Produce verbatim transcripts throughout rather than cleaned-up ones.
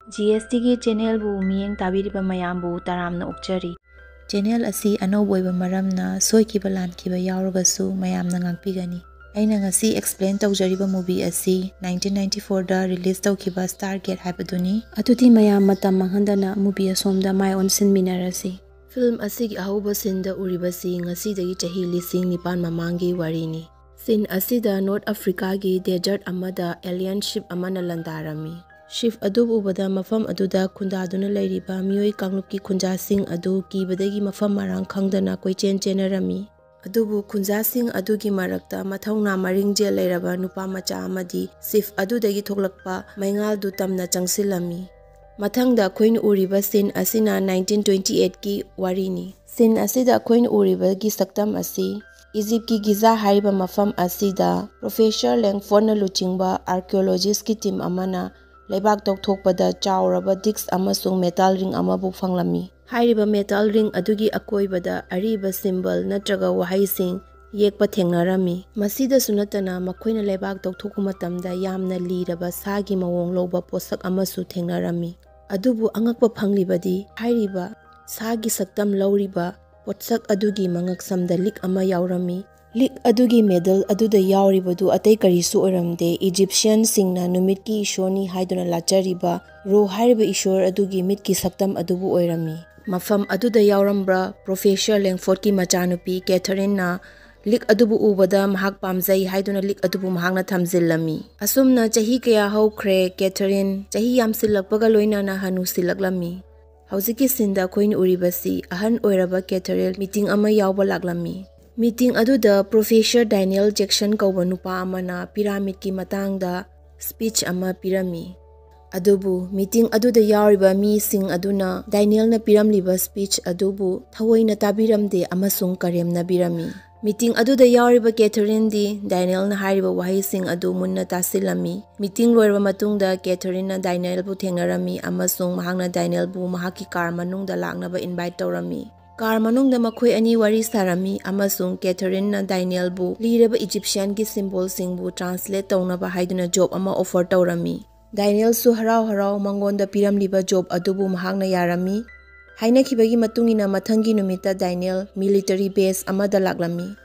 G ꯑꯦꯁ ꯇꯤꯒꯤ ꯆꯦꯅꯦꯜꯕꯨ ꯃꯤꯠꯌꯦꯡ ꯇꯥꯕꯤꯔꯤꯕ ꯃꯌꯥꯝꯕꯨ ꯇꯔꯥꯝꯅ ꯑꯣꯛꯆꯔꯤ꯫ ꯆꯦꯅꯦꯜ ꯑꯁꯤ ꯑꯅꯧꯕ ꯑꯣꯏꯕ ꯃꯔꯝꯅ ꯁꯣꯏꯈꯤꯕ ꯂꯥꯟꯈꯤꯕ ꯌꯥꯎꯔꯒꯁꯨ ꯃꯌꯥꯝꯅ ꯉꯥꯛꯄꯤꯒꯅꯤ꯫ ꯑꯩꯅ ꯉꯁꯤ ꯑꯦꯛꯁꯄ꯭ꯂꯦꯟ ꯇꯧꯖꯔꯤꯕ ꯃꯨꯚꯤ ꯑꯁꯤ ꯅꯥꯏꯟꯇꯤꯟ ꯅꯥꯏꯟꯇꯤ ꯐꯣꯔꯗ ꯔꯤꯂꯤꯁ ꯇꯧꯈꯤꯕ ꯁ꯭ꯇꯥꯔ ꯒꯦꯠ ꯍꯥꯏꯕꯗꯨꯅꯤ꯫ ꯑꯗꯨꯗꯤ ꯃꯌꯥꯝ ꯃꯇꯝ ꯃꯥꯡꯍꯟꯗꯅ ꯃꯨꯚꯤ ꯑꯁꯣꯝꯗ ꯃꯥꯏ ꯑꯣꯟꯁꯤꯟꯃꯤꯟꯅꯔꯁꯤ꯫ ꯐꯤꯜꯝ ꯑꯁꯤꯒꯤ ꯑꯍꯧꯕ ꯁꯤꯟꯗ ꯎꯔꯤꯕꯁꯤ ꯉꯁꯤꯗꯒꯤ ꯆꯍꯤ ꯂꯤꯁꯤꯡ ꯅꯤꯄꯥꯟ ꯃꯃꯥꯡꯒꯤ ꯋꯥꯔꯤꯅꯤ꯫ ꯁꯤꯟ ꯑꯁꯤꯗ ꯅꯣꯔꯠ ꯑꯐ꯭ꯔꯤꯀꯥꯒꯤ ꯗꯦꯖꯔꯠ ꯑꯃꯗ ꯑꯦꯂꯤꯌꯟ ꯁꯤꯞ ꯑꯃꯅ ꯂꯥꯟꯗꯥꯔꯝꯃꯤ꯫ ꯁꯤꯞ ꯑꯗꯨ ꯎꯕꯗ ꯃꯐꯝ ꯑꯗꯨꯗ ꯈꯨꯟꯗꯥꯗꯨꯅ ꯂꯩꯔꯤꯕ ꯃꯤꯑꯣꯏ ꯀꯥꯡꯂꯨꯞꯀꯤ ꯈꯨꯟꯖꯥꯁꯤꯡ ꯑꯗꯨ ꯀꯤꯕꯗꯒꯤ ꯃꯐꯝ ꯃꯔꯥꯡ ꯈꯪꯗꯅ ꯀꯣꯏꯆꯦꯟ ꯆꯦꯟꯅꯔꯝꯃꯤ꯫ ꯑꯗꯨꯕꯨ ꯈꯨꯟꯖꯥꯁꯤꯡ ꯑꯗꯨꯒꯤ ꯃꯔꯛꯇ ꯃꯊꯧꯅꯥ ꯃꯔꯤꯡꯖꯦꯜ ꯂꯩꯔꯕ ꯅꯨꯄꯥ ꯃꯆꯥ ꯑꯃꯗꯤ ꯁꯤꯞ ꯑꯗꯨꯗꯒꯤ ꯊꯣꯛꯂꯛꯄ ꯃꯩꯉꯥꯜꯗꯨ ꯇꯝꯅ ꯆꯪꯁꯤꯜꯂꯝꯃꯤ꯫ ꯃꯊꯪꯗ ꯑꯩꯈꯣꯏꯅ ꯎꯔꯤꯕ ꯁꯤꯟ ꯑꯁꯤꯅ ꯅꯥꯏꯟꯇꯤꯟ ꯇ꯭ꯋꯦꯟꯇꯤ ꯑꯩꯠꯀꯤ ꯋꯥꯔꯤꯅꯤ꯫ ꯁꯤꯟ ꯑꯁꯤꯗ ꯑꯩꯈꯣꯏꯅ ꯎꯔꯤꯕꯒꯤ ꯁꯛꯇꯝ ꯑꯁꯤ ꯏꯖꯤꯞꯀꯤ ꯒꯤꯖꯥ ꯍꯥꯏꯔꯤꯕ ꯃꯐꯝ ꯑꯁꯤꯗ ꯄ꯭ꯔꯣꯐꯦꯁꯔ ꯂꯦꯡꯐꯣꯔꯗꯅ ꯂꯨꯆꯤꯡꯕ ꯑꯥꯔꯀꯤꯑꯣꯂꯣꯖꯤꯁꯀꯤ ꯇꯤꯝ ꯑꯃꯅ ꯂꯩꯕꯥꯛ ꯇꯧꯊꯣꯛꯄꯗ ꯆꯥꯎꯔꯕ ꯗꯤꯛꯁ ꯑꯃꯁꯨꯡ ꯃꯦꯇꯥꯜ ꯔꯤꯡ ꯑꯃꯕꯨ ꯐꯪꯂꯝꯃꯤ꯫ ꯍꯥꯏꯔꯤꯕ ꯃꯦꯇꯥꯜ ꯔꯤꯡ ꯑꯗꯨꯒꯤ ꯑꯀꯣꯏꯕꯗ ꯑꯔꯤꯕ ꯁꯤꯝꯕꯜ ꯅꯠꯇ꯭ꯔꯒ ꯋꯥꯍꯩꯁꯤꯡ ꯌꯦꯛꯄ ꯊꯦꯡꯅꯔꯝꯃꯤ꯫ ꯃꯁꯤꯗꯁꯨ ꯅꯠꯇꯅ ꯃꯈꯣꯏꯅ ꯂꯩꯕꯥꯛ ꯇꯧꯊꯣꯛꯄ ꯃꯇꯝꯗ ꯌꯥꯝꯅ ꯂꯤꯔꯕ ꯁꯥꯒꯤ ꯃꯑꯣꯡ ꯂꯧꯕ ꯄꯣꯠꯁꯛ ꯑꯃꯁꯨ ꯊꯦꯡꯅꯔꯝꯃꯤ꯫ ꯑꯗꯨꯕꯨ ꯑꯉꯛꯄ ꯐꯪꯂꯤꯕꯗꯤ ꯍꯥꯏꯔꯤꯕ ꯁꯥꯒꯤ ꯁꯛꯇꯝ ꯂꯧꯔꯤꯕ ꯄꯣꯠꯁꯛ ꯑꯗꯨꯒꯤ ꯃꯉꯛꯁꯝꯗ ꯂꯤꯛ ꯑꯃ ꯌꯥꯎꯔꯝꯃꯤ꯫ ꯂꯤꯛ ꯑꯗꯨꯒꯤ ꯃꯤꯗꯜ ꯑꯗꯨꯗ ꯌꯥꯎꯔꯤꯕꯗꯨ ꯑꯇꯩ ꯀꯔꯤꯁꯨ ꯑꯣꯏꯔꯝꯗꯦ, ꯏꯖꯤꯞꯁꯤꯌꯟꯁꯤꯡꯅ ꯅꯨꯃꯤꯠꯀꯤ ꯏꯁꯣꯔꯅꯤ ꯍꯥꯏꯗꯨꯅ ꯂꯥꯠꯆꯔꯤꯕ ꯔꯣ ꯍꯥꯏꯔꯤꯕ ꯏꯁꯣꯔ ꯑꯗꯨꯒꯤ ꯃꯤꯠꯀꯤ ꯁꯛꯇꯝ ꯑꯗꯨꯕꯨ ꯑꯣꯏꯔꯝꯃꯤ꯫ ꯃꯐꯝ ꯑꯗꯨꯗ ꯌꯥꯎꯔꯝꯕ ꯄ꯭ꯔꯣꯐꯦꯁꯔ ꯂꯦꯡꯐꯣꯔꯗꯀꯤ ꯃꯆꯥꯅꯨꯄꯤ ꯀꯦꯊꯔꯤꯟꯅ ꯂꯤꯛ ꯑꯗꯨꯕꯨ ꯎꯕꯗ ꯃꯍꯥꯛ ꯄꯥꯝꯖꯩ ꯍꯥꯏꯗꯨꯅ ꯂꯤꯛ ꯑꯗꯨꯕꯨ ꯃꯍꯥꯛꯅ ꯊꯝꯖꯤꯜꯂꯝꯃꯤ꯫ ꯑꯁꯨꯝꯅ ꯆꯍꯤ ꯀꯌꯥ ꯍꯧꯈ꯭ꯔꯦ꯫ ꯀꯦꯊꯔꯤꯟ ꯆꯍꯤ ꯌꯥꯝꯁꯤꯜꯂꯛꯄꯒ ꯂꯣꯏꯅꯅ ꯍꯅꯨꯁꯤꯜꯂꯛꯂꯝꯃꯤ꯫ ꯍꯧꯖꯤꯛꯀꯤ ꯁꯤꯟꯗ ꯑꯩꯈꯣꯏꯅ ꯎꯔꯤꯕꯁꯤ ꯑꯍꯟ ꯑꯣꯏꯔꯕ ꯀꯦꯊꯔꯤꯟ ꯃꯤꯇꯤꯡ ꯑꯃ ꯌꯥꯎꯕ ꯂꯥꯛꯂꯝꯃꯤ꯫ ꯃꯤꯇꯤꯡ ꯑꯗꯨꯗ ꯄ꯭ꯔꯣꯐꯦꯁꯔ ꯗꯦꯅꯤꯌꯦꯜ ꯖꯦꯛꯁꯟ ꯀꯧꯕ ꯅꯨꯄꯥ ꯑꯃꯅ ꯄꯤꯔꯥꯃꯤꯗꯀꯤ ꯃꯇꯥꯡꯗ ꯁ꯭ꯄꯤꯆ ꯑꯃ ꯄꯤꯔꯝꯃꯤ꯫ ꯑꯗꯨꯕꯨ ꯃꯤꯇꯤꯡ ꯑꯗꯨꯗ ꯌꯥꯎꯔꯤꯕ ꯃꯤꯁꯤꯡ ꯑꯗꯨꯅ ꯗꯦꯅꯤꯌꯦꯜꯅ ꯄꯤꯔꯝꯂꯤꯕ ꯁ꯭ꯄꯤꯆ ꯑꯗꯨꯕꯨ ꯊꯑꯣꯏꯅ ꯇꯥꯕꯤꯔꯝꯗꯦ ꯑꯃꯁꯨꯡ ꯀꯔꯦꯝꯅꯕꯤꯔꯝꯃꯤ꯫ ꯃꯤꯇꯤꯡ ꯑꯗꯨꯗ ꯌꯥꯎꯔꯤꯕ ꯀꯦꯊꯔꯤꯟꯗꯤ ꯗꯦꯅꯤꯌꯦꯜꯅ ꯍꯥꯏꯔꯤꯕ ꯋꯥꯍꯩꯁꯤꯡ ꯑꯗꯨ ꯃꯨꯟꯅ ꯇꯥꯁꯤꯜꯂꯝꯃꯤ꯫ ꯃꯤꯇꯤꯡ ꯂꯣꯏꯔꯕ ꯃꯇꯨꯡꯗ ꯀꯦꯊꯔꯤꯟꯅ ꯗꯦꯅꯤꯌꯦꯜꯕꯨ ꯊꯦꯡꯅꯔꯝꯃꯤ ꯑꯃꯁꯨꯡ ꯃꯍꯥꯛꯅ ꯗꯦꯅꯤꯌꯦꯜꯕꯨ ꯃꯍꯥꯛꯀꯤ ꯀꯥꯔ ꯃꯅꯨꯡꯗ ꯂꯥꯛꯅꯕ ꯏꯟꯚꯥꯏꯠ ꯇꯧꯔꯝꯃꯤ꯫ ꯀꯥꯔ ꯃꯅꯨꯡꯗ ꯃꯈꯣꯏ ꯑꯅꯤ ꯋꯥꯔꯤ ꯁꯥꯔꯝꯃꯤ ꯑꯃꯁꯨꯡ ꯀꯦꯊꯔꯤꯟꯅ ꯗꯦꯅꯤꯌꯦꯜꯕꯨ ꯂꯤꯔꯕ ꯏꯖꯤꯞꯁꯤꯌꯟꯒꯤ ꯁꯤꯝꯕꯣꯜꯁꯤꯡꯕꯨ ꯇ꯭ꯔꯥꯟꯁꯂꯦꯠ ꯇꯧꯅꯕ ꯍꯥꯏꯗꯨꯅ ꯖꯣꯕ ꯑꯃ ꯑꯣꯐꯔ ꯇꯧꯔꯝꯃꯤ꯫ ꯗꯥꯏꯅꯦꯜꯁꯨ ꯍꯔꯥꯎ ꯍꯔꯥꯎ ꯃꯉꯣꯟꯗ ꯄꯤꯔꯝꯂꯤꯕ ꯖꯣꯕ ꯑꯗꯨꯕꯨ ꯃꯍꯥꯛꯅ ꯌꯥꯔꯝꯃꯤ꯫ ꯍꯥꯏꯅꯈꯤꯕꯒꯤ ꯃꯇꯨꯡ ꯏꯟꯅ ꯃꯊꯪꯒꯤ ꯅꯨꯃꯤꯠꯇ ꯗꯥꯏꯅꯦꯜ ꯃꯤꯂꯤꯇꯔꯤ ꯕꯦꯖ ꯑꯃꯗ ꯂꯥꯛꯂꯝꯃꯤ꯫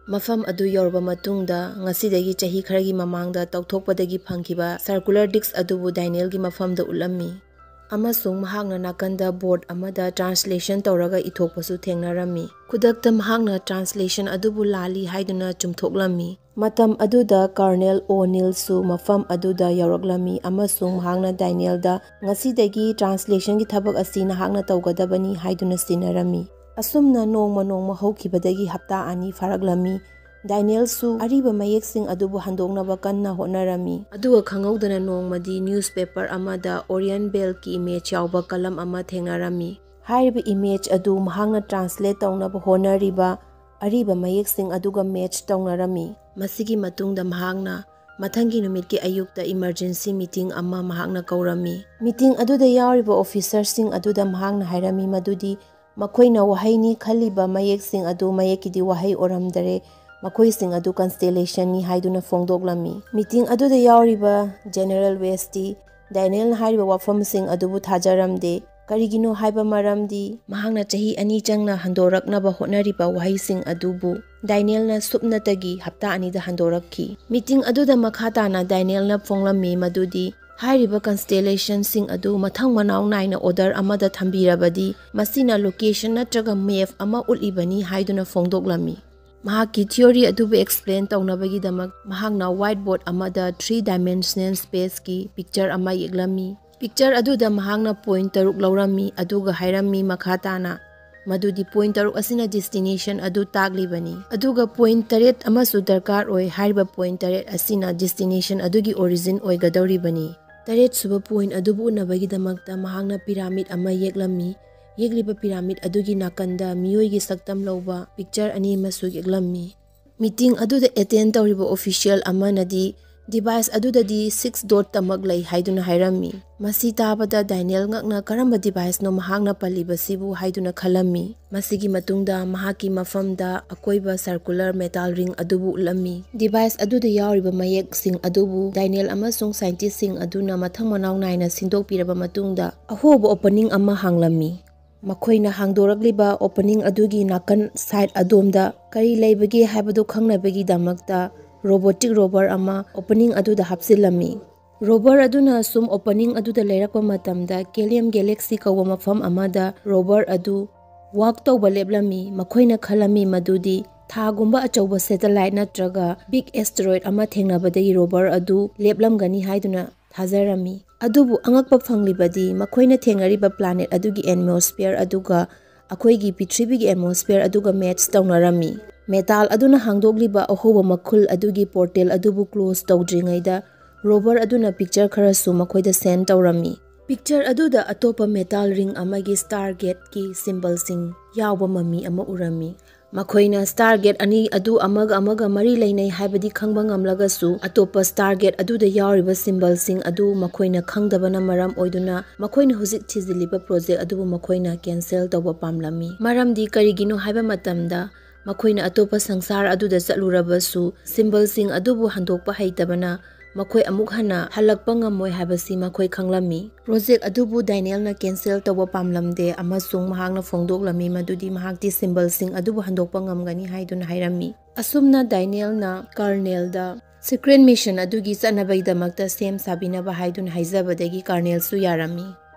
ꯃꯐꯝ ꯑꯗꯨ ꯌꯧꯔꯕ ꯃꯇꯨꯡꯗ, ꯉꯁꯤꯗꯒꯤ ꯆꯍꯤ ꯈꯔꯒꯤ ꯃꯃꯥꯡꯗ ꯇꯧꯊꯣꯛꯄꯗꯒꯤ ꯐꯪꯈꯤꯕ ꯁꯔꯀꯨꯂꯔ ꯗꯤꯛꯁ ꯑꯗꯨꯕꯨ ꯗꯥꯏꯅꯦꯜꯒꯤ ꯃꯐꯝꯗ ꯎꯠꯂꯝꯃꯤ, ꯑꯃꯁꯨꯡ ꯃꯍꯥꯛꯅ ꯅꯥꯀꯟꯗ ꯕꯣꯔꯗ ꯑꯃꯗ ꯇ꯭ꯔꯥꯟꯁꯂꯦꯁꯟ ꯇꯧꯔꯒ ꯏꯊꯣꯛꯄꯁꯨ ꯊꯦꯡꯅꯔꯝꯃꯤ꯫ ꯈꯨꯗꯛꯇ ꯃꯍꯥꯛꯅ ꯇ꯭ꯔꯥꯟꯁꯂꯦꯁꯟ ꯑꯗꯨꯕꯨ ꯂꯥꯜꯂꯤ ꯍꯥꯏꯗꯨꯅ ꯆꯨꯝꯊꯣꯛꯂꯝꯃꯤ꯫ ꯃꯇꯝ ꯑꯗꯨꯗ ꯀꯔꯅꯦꯜ ꯑꯣꯅꯤꯜꯁꯨ ꯃꯐꯝ ꯑꯗꯨꯗ ꯌꯧꯔꯛꯂꯝꯃꯤ ꯑꯃꯁꯨꯡ ꯃꯍꯥꯛꯅ ꯗꯥꯏꯅꯦꯜꯗ, "ꯉꯁꯤꯗꯒꯤ ꯇ꯭ꯔꯥꯟꯁꯂꯦꯁꯟꯒꯤ ꯊꯕꯛ ꯑꯁꯤ ꯅꯍꯥꯛꯅ ꯇꯧꯒꯗꯕꯅꯤ" ꯍꯥꯏꯗꯨꯅ ꯁꯤꯟꯅꯔꯝꯃꯤ꯫ ꯑꯁꯨꯝꯅ ꯅꯣꯡꯃ ꯅꯣꯡꯃ ꯍꯧꯈꯤꯕꯗꯒꯤ ꯍꯞꯇꯥ ꯑꯅꯤ ꯐꯥꯔꯛꯂꯝꯃꯤ꯫ ꯗꯥꯏꯅꯦꯜꯁꯨ ꯑꯔꯤꯕ ꯃꯌꯦꯛꯁꯤꯡ ꯑꯗꯨꯕꯨ ꯍꯟꯗꯣꯛꯅꯕ ꯀꯟꯅ ꯍꯣꯠꯅꯔꯝꯃꯤ꯫ ꯑꯗꯨꯒ ꯈꯪꯍꯧꯗꯅ ꯅꯣꯡꯃꯗꯤ ꯅ꯭ꯌꯨꯁꯄꯦꯄꯔ ꯑꯃꯗ ꯑꯣꯔꯤꯌꯟ ꯕꯦꯜꯀꯤ ꯏꯃꯦꯖ ꯌꯥꯎꯕ ꯀꯂꯝ ꯑꯃ ꯊꯦꯡꯅꯔꯝꯃꯤ꯫ ꯍꯥꯏꯔꯤꯕ ꯏꯃꯦꯖ ꯑꯗꯨ ꯃꯍꯥꯛꯅ ꯇ꯭ꯔꯥꯟꯁꯂꯦꯠ ꯇꯧꯅꯕ ꯍꯣꯠꯅꯔꯤꯕ ꯑꯔꯤꯕ ꯃꯌꯦꯛꯁꯤꯡ ꯑꯗꯨꯒ ꯃꯦꯠꯆ ꯇꯧꯅꯔꯝꯃꯤ꯫ ꯃꯁꯤꯒꯤ ꯃꯇꯨꯡꯗ ꯃꯍꯥꯛꯅ ꯃꯊꯪꯒꯤ ꯅꯨꯃꯤꯠꯀꯤ ꯑꯌꯨꯛꯇ ꯏꯃꯔꯖꯦꯟꯁꯤ ꯃꯤꯇꯤꯡ ꯑꯃ ꯃꯍꯥꯛꯅ ꯀꯧꯔꯝꯃꯤ꯫ ꯃꯤꯇꯤꯡ ꯑꯗꯨꯗ ꯌꯥꯎꯔꯤꯕ ꯑꯣꯐꯤꯁꯔꯁꯤꯡ ꯑꯗꯨꯗ ꯃꯍꯥꯛꯅ ꯍꯥꯏꯔꯝꯃꯤ ꯃꯗꯨꯗꯤ ꯃꯈꯣꯏꯅ ꯋꯥꯍꯩꯅꯤ ꯈꯜꯂꯤꯕ ꯃꯌꯦꯛꯁꯤꯡ ꯑꯗꯨ ꯃꯌꯦꯛꯀꯤꯗꯤ ꯋꯥꯍꯩ ꯑꯣꯏꯔꯝꯗꯔꯦ, ꯃꯈꯣꯏꯁꯤꯡ ꯑꯗꯨ ꯀꯟꯁꯇꯦꯂꯦꯁꯟꯅꯤ ꯍꯥꯏꯗꯨꯅ ꯐꯣꯡꯗꯣꯛꯂꯝꯃꯤ꯫ ꯃꯤꯇꯤꯡ ꯑꯗꯨꯗ ꯌꯥꯎꯔꯤꯕ ꯖꯦꯅꯔꯦꯜ ꯋꯦꯁꯇꯤ ꯗꯥꯏꯅꯦꯜꯅ ꯍꯥꯏꯔꯤꯕ ꯋꯥꯐꯝꯁꯤꯡ ꯑꯗꯨꯕꯨ ꯊꯥꯖꯔꯝꯗꯦ꯫ ꯀꯔꯤꯒꯤꯅꯣ ꯍꯥꯏꯕ ꯃꯔꯝꯗꯤ ꯃꯍꯥꯛꯅ ꯆꯍꯤ ꯑꯅꯤ ꯆꯪꯅ ꯍꯟꯗꯣꯔꯛꯅꯕ ꯍꯣꯠꯅꯔꯤꯕ ꯋꯥꯍꯩꯁꯤꯡ ꯑꯗꯨꯕꯨ ꯗꯥꯏꯅꯦꯜꯅ ꯁꯨꯞꯅꯇꯒꯤ ꯍꯞꯇꯥ ꯑꯅꯤꯗ ꯍꯟꯗꯣꯔꯛꯈꯤ꯫ ꯃꯤꯇꯤꯡ ꯑꯗꯨꯗ ꯃꯈꯥ ꯇꯥꯅ ꯗꯥꯏꯅꯦꯜꯅ ꯐꯣꯡꯂꯝꯃꯤ ꯃꯗꯨꯗꯤ ꯍꯥꯏꯔꯤꯕ ꯀꯟꯁꯇꯦꯂꯦꯁꯟꯁꯤꯡ ꯑꯗꯨ ꯃꯊꯪ ꯃꯅꯥꯎ ꯅꯥꯏꯅ ꯑꯣꯔꯗꯔ ꯑꯃꯗ ꯊꯝꯕꯤꯔꯕꯗꯤ ꯃꯁꯤꯅ ꯂꯣꯀꯦꯁꯟ ꯅꯠꯇ꯭ꯔꯒ ꯃꯦꯞ ꯑꯃ ꯎꯠꯂꯤꯕꯅꯤ ꯍꯥꯏꯗꯨꯅ ꯐꯣꯡꯗꯣꯛꯂꯝꯃꯤ꯫ ꯃꯍꯥꯛꯀꯤ ꯊꯤꯑꯣꯔꯤ ꯑꯗꯨꯕꯨ ꯑꯦꯛꯁꯄ꯭ꯂꯦꯟ ꯇꯧꯅꯕꯒꯤꯗꯃꯛ ꯃꯍꯥꯛꯅ ꯋꯥꯏꯠ ꯕꯣꯔꯗ ꯑꯃꯗ ꯊ꯭ꯔꯤ ꯗꯥꯏꯃꯦꯟꯁꯅꯦꯜ ꯁ꯭ꯄꯦꯁꯀꯤ ꯄꯤꯛꯆꯔ ꯑꯃ ꯌꯦꯛꯂꯝꯃꯤ꯫ ꯄꯤꯛꯆꯔ ꯑꯗꯨꯗ ꯃꯍꯥꯛꯅ ꯄꯣꯏꯟꯠ ꯇꯔꯨꯛ ꯂꯧꯔꯝꯃꯤ, ꯑꯗꯨꯒ ꯍꯥꯏꯔꯝꯃꯤ ꯃꯈꯥ ꯇꯥꯅ ꯃꯗꯨꯗꯤ ꯄꯣꯏꯟꯠ ꯇꯔꯨꯛ ꯑꯁꯤꯅ ꯗꯦꯁꯇꯤꯅꯦꯁꯟ ꯑꯗꯨ ꯇꯥꯛꯂꯤꯕꯅꯤ, ꯑꯗꯨꯒ ꯄꯣꯏꯟꯠ ꯇꯔꯦꯠ ꯑꯃꯁꯨ ꯗꯔꯀꯥꯔ ꯑꯣꯏ꯫ ꯍꯥꯏꯔꯤꯕ ꯄꯣꯏꯟꯠ ꯇꯔꯦꯠ ꯑꯁꯤꯅ ꯗꯦꯁꯇꯤꯅꯦꯁꯟ ꯑꯗꯨꯒꯤ ꯑꯣꯔꯤꯖꯤꯟ ꯑꯣꯏꯒꯗꯧꯔꯤꯕꯅꯤ꯫ ꯇꯔꯦꯠ ꯁꯨꯕ ꯄꯣꯏꯟꯠ ꯑꯗꯨꯕꯨ ꯎꯠꯅꯕꯒꯤꯗꯃꯛꯇ ꯃꯍꯥꯛꯅ ꯄꯤꯔꯥꯃꯤꯗ ꯑꯃ ꯌꯦꯛꯂꯝꯃꯤ꯫ ꯌꯦꯛꯂꯤꯕ ꯄꯤꯔꯥꯃꯤꯗ ꯑꯗꯨꯒꯤ ꯅꯥꯀꯟꯗ ꯃꯤꯑꯣꯏꯒꯤ ꯁꯛꯇꯝ ꯂꯧꯕ ꯄꯤꯛꯆꯔ ꯑꯅꯤ ꯑꯃꯁꯨ ꯌꯦꯛꯂꯝꯃꯤ꯫ ꯃꯤꯇꯤꯡ ꯑꯗꯨꯗ ꯑꯦꯇꯦꯟ ꯇꯧꯔꯤꯕ ꯑꯣꯐꯤꯁꯤꯌꯦꯜ ꯑꯃꯅꯗꯤ Device ꯑꯗꯨꯗꯗꯤ six dot ꯇꯃꯛ ꯂꯩ ꯍꯥꯏꯗꯨꯅ ꯍꯥꯏꯔꯝꯃꯤ꯫ ꯃꯁꯤ ꯇꯥꯕꯗ ꯗꯥꯏꯅꯦꯜ ꯉꯛꯅ ꯀꯔꯝꯕ deviceꯅꯣ ꯃꯍꯥꯛꯅ ꯄꯜꯂꯤꯕꯁꯤꯕꯨ ꯍꯥꯏꯗꯨꯅ ꯈꯜꯂꯝꯃꯤ꯫ ꯃꯁꯤꯒꯤ ꯃꯇꯨꯡꯗ ꯃꯍꯥꯛꯀꯤ ꯃꯐꯝꯗ ꯑꯀꯣꯏꯕ circular metal ring ꯑꯗꯨꯕꯨ ꯎꯠꯂꯝꯃꯤ꯫ Device ꯑꯗꯨꯗ ꯌꯥꯎꯔꯤꯕ ꯃꯌꯦꯛꯁꯤꯡ ꯑꯗꯨꯕꯨ ꯗꯥꯏꯅꯦꯜ ꯑꯃꯁꯨꯡ scientistꯁꯤꯡ ꯑꯗꯨꯅ ꯃꯊꯪ ꯃꯅꯥꯎ ꯅꯥꯏꯅ ꯁꯤꯟꯗꯣꯛꯄꯤꯔꯕ ꯃꯇꯨꯡꯗ, ꯑꯍꯣꯕ opening ꯑꯃ ꯍꯥꯡꯂꯝꯃꯤ꯫ ꯃꯈꯣꯏꯅ ꯍꯥꯡꯗꯣꯔꯛꯂꯤꯕ opening ꯑꯗꯨꯒꯤ ꯅꯥꯀꯟ side ꯑꯗꯣꯝꯗ ꯀꯔꯤ ꯂꯩꯕꯒꯦ ꯍꯥꯏꯕꯗꯨ ꯈꯪꯅꯕꯒꯤꯗꯃꯛꯇ robotic rover ꯑꯃ opening ꯑꯗꯨꯗ ꯍꯥꯞꯆꯤꯜꯂꯝꯃꯤ꯫ Rover ꯑꯗꯨꯅ ꯁꯨꯝ opening ꯑꯗꯨꯗ ꯂꯩꯔꯛꯄ ꯃꯇꯝꯗ Kalium Galaxy ꯀꯧꯕ ꯃꯐꯝ ꯑꯃꯗ rover ꯑꯗꯨ walk ꯇꯧꯕ ꯂꯦꯞꯂꯝꯃꯤ꯫ ꯃꯈꯣꯏꯅ ꯈꯜꯂꯝꯃꯤ ꯃꯗꯨꯗꯤ ꯊꯥꯒꯨꯝꯕ ꯑꯆꯧꯕ satellite ꯅꯠꯇ꯭ꯔꯒ big asteroid ꯑꯃ ꯊꯦꯡꯅꯕꯗꯒꯤ rover ꯑꯗꯨ ꯂꯦꯞꯂꯝꯒꯅꯤ ꯍꯥꯏꯗꯨꯅ ꯊꯥꯖꯔꯝꯃꯤ꯫ ꯑꯗꯨꯕꯨ ꯑꯉꯛꯄ ꯐꯪꯂꯤꯕꯗꯤ ꯃꯈꯣꯏꯅ ꯊꯦꯡꯅꯔꯤꯕ planet ꯑꯗꯨꯒꯤ atmosphere ꯑꯗꯨꯒ ꯑꯩꯈꯣꯏꯒꯤ ꯄ꯭ꯔꯤꯊꯤꯕꯤꯒꯤ atmosphere ꯑꯗꯨꯒ match ꯇꯧꯅꯔꯝꯃꯤ꯫ Metal ꯑꯗꯨꯅ ꯍꯥꯡꯗꯣꯛꯂꯤꯕ ꯑꯍꯣꯕ ꯃꯈꯨꯜ ꯑꯗꯨꯒꯤ portal ꯑꯗꯨꯕꯨ close ꯇꯧꯗ꯭ꯔꯤꯉꯩꯗ rover ꯑꯗꯨꯅ picture ꯈꯔꯁꯨ ꯃꯈꯣꯏꯗ send ꯇꯧꯔꯝꯃꯤ꯫ Picture ꯑꯗꯨꯗ ꯑꯇꯣꯞꯄ metal ring ꯑꯃꯒꯤ Stargateꯀꯤ symbolꯁꯤꯡ ꯌꯥꯎꯕ ꯃꯃꯤ ꯑꯃ ꯎꯔꯝꯃꯤ꯫ ꯃꯈꯣꯏꯅ Stargate ꯑꯅꯤ ꯑꯗꯨ ꯑꯃꯒ ꯑꯃꯒ ꯃꯔꯤ ꯂꯩꯅꯩ ꯍꯥꯏꯕꯗꯤ ꯈꯪꯕ ꯉꯝꯂꯒꯁꯨ, ꯑꯇꯣꯞꯄ Stargate ꯑꯗꯨꯗ ꯌꯥꯎꯔꯤꯕ symbolꯁꯤꯡ ꯑꯗꯨ ꯃꯈꯣꯏꯅ ꯈꯪꯗꯕꯅ ꯃꯔꯝ ꯑꯣꯏꯗꯨꯅ ꯃꯈꯣꯏꯅ ꯍꯧꯖꯤꯛ ꯊꯤꯖꯤꯜꯂꯤꯕ project ꯑꯗꯨꯕꯨ ꯃꯈꯣꯏꯅ cancel ꯇꯧꯕ ꯄꯥꯝꯂꯝꯃꯤ꯫ ꯃꯔꯝꯗꯤ ꯀꯔꯤꯒꯤꯅꯣ ꯍꯥꯏꯕ ꯃꯇꯝꯗ, ꯃꯈꯣꯏꯅ ꯑꯇꯣꯞꯄ ꯁꯪꯁꯥꯔ ꯑꯗꯨꯗ ꯆꯠꯂꯨꯔꯕꯁꯨ symbolꯁꯤꯡ ꯑꯗꯨꯕꯨ ꯍꯟꯗꯣꯛꯄ ꯍꯩꯇꯕꯅ ꯃꯈꯣꯏ ꯑꯃꯨꯛ ꯍꯟꯅ ꯍꯜꯂꯛꯄ ꯉꯝꯃꯣꯏ ꯍꯥꯏꯕꯁꯤ ꯃꯈꯣꯏ ꯈꯪꯂꯝꯃꯤ꯫ Project ꯑꯗꯨꯕꯨ ꯗꯥꯏꯅꯦꯜꯅ cancel ꯇꯧꯕ ꯄꯥꯝꯂꯝꯗꯦ ꯑꯃꯁꯨꯡ ꯃꯍꯥꯛꯅ ꯐꯣꯡꯗꯣꯛꯂꯝꯃꯤ ꯃꯗꯨꯗꯤ ꯃꯍꯥꯛꯇꯤ symbolꯁꯤꯡ ꯑꯗꯨꯕꯨ ꯍꯟꯗꯣꯛꯄ ꯉꯝꯒꯅꯤ ꯍꯥꯏꯗꯨꯅ ꯍꯥꯏꯔꯝꯃꯤ꯫ ꯑꯁꯨꯝꯅ ꯗꯥꯏꯅꯦꯜꯅ Colonelꯗ secret mission ꯑꯗꯨꯒꯤ ꯆꯠꯅꯕꯒꯤꯗꯃꯛꯇ ꯁꯦꯝ ꯁꯥꯕꯤꯅꯕ ꯍꯥꯏꯗꯨꯅ ꯍꯥꯏꯖꯕꯗꯒꯤ Colonelꯁꯨ ꯌꯥꯔꯝꯃꯤ꯫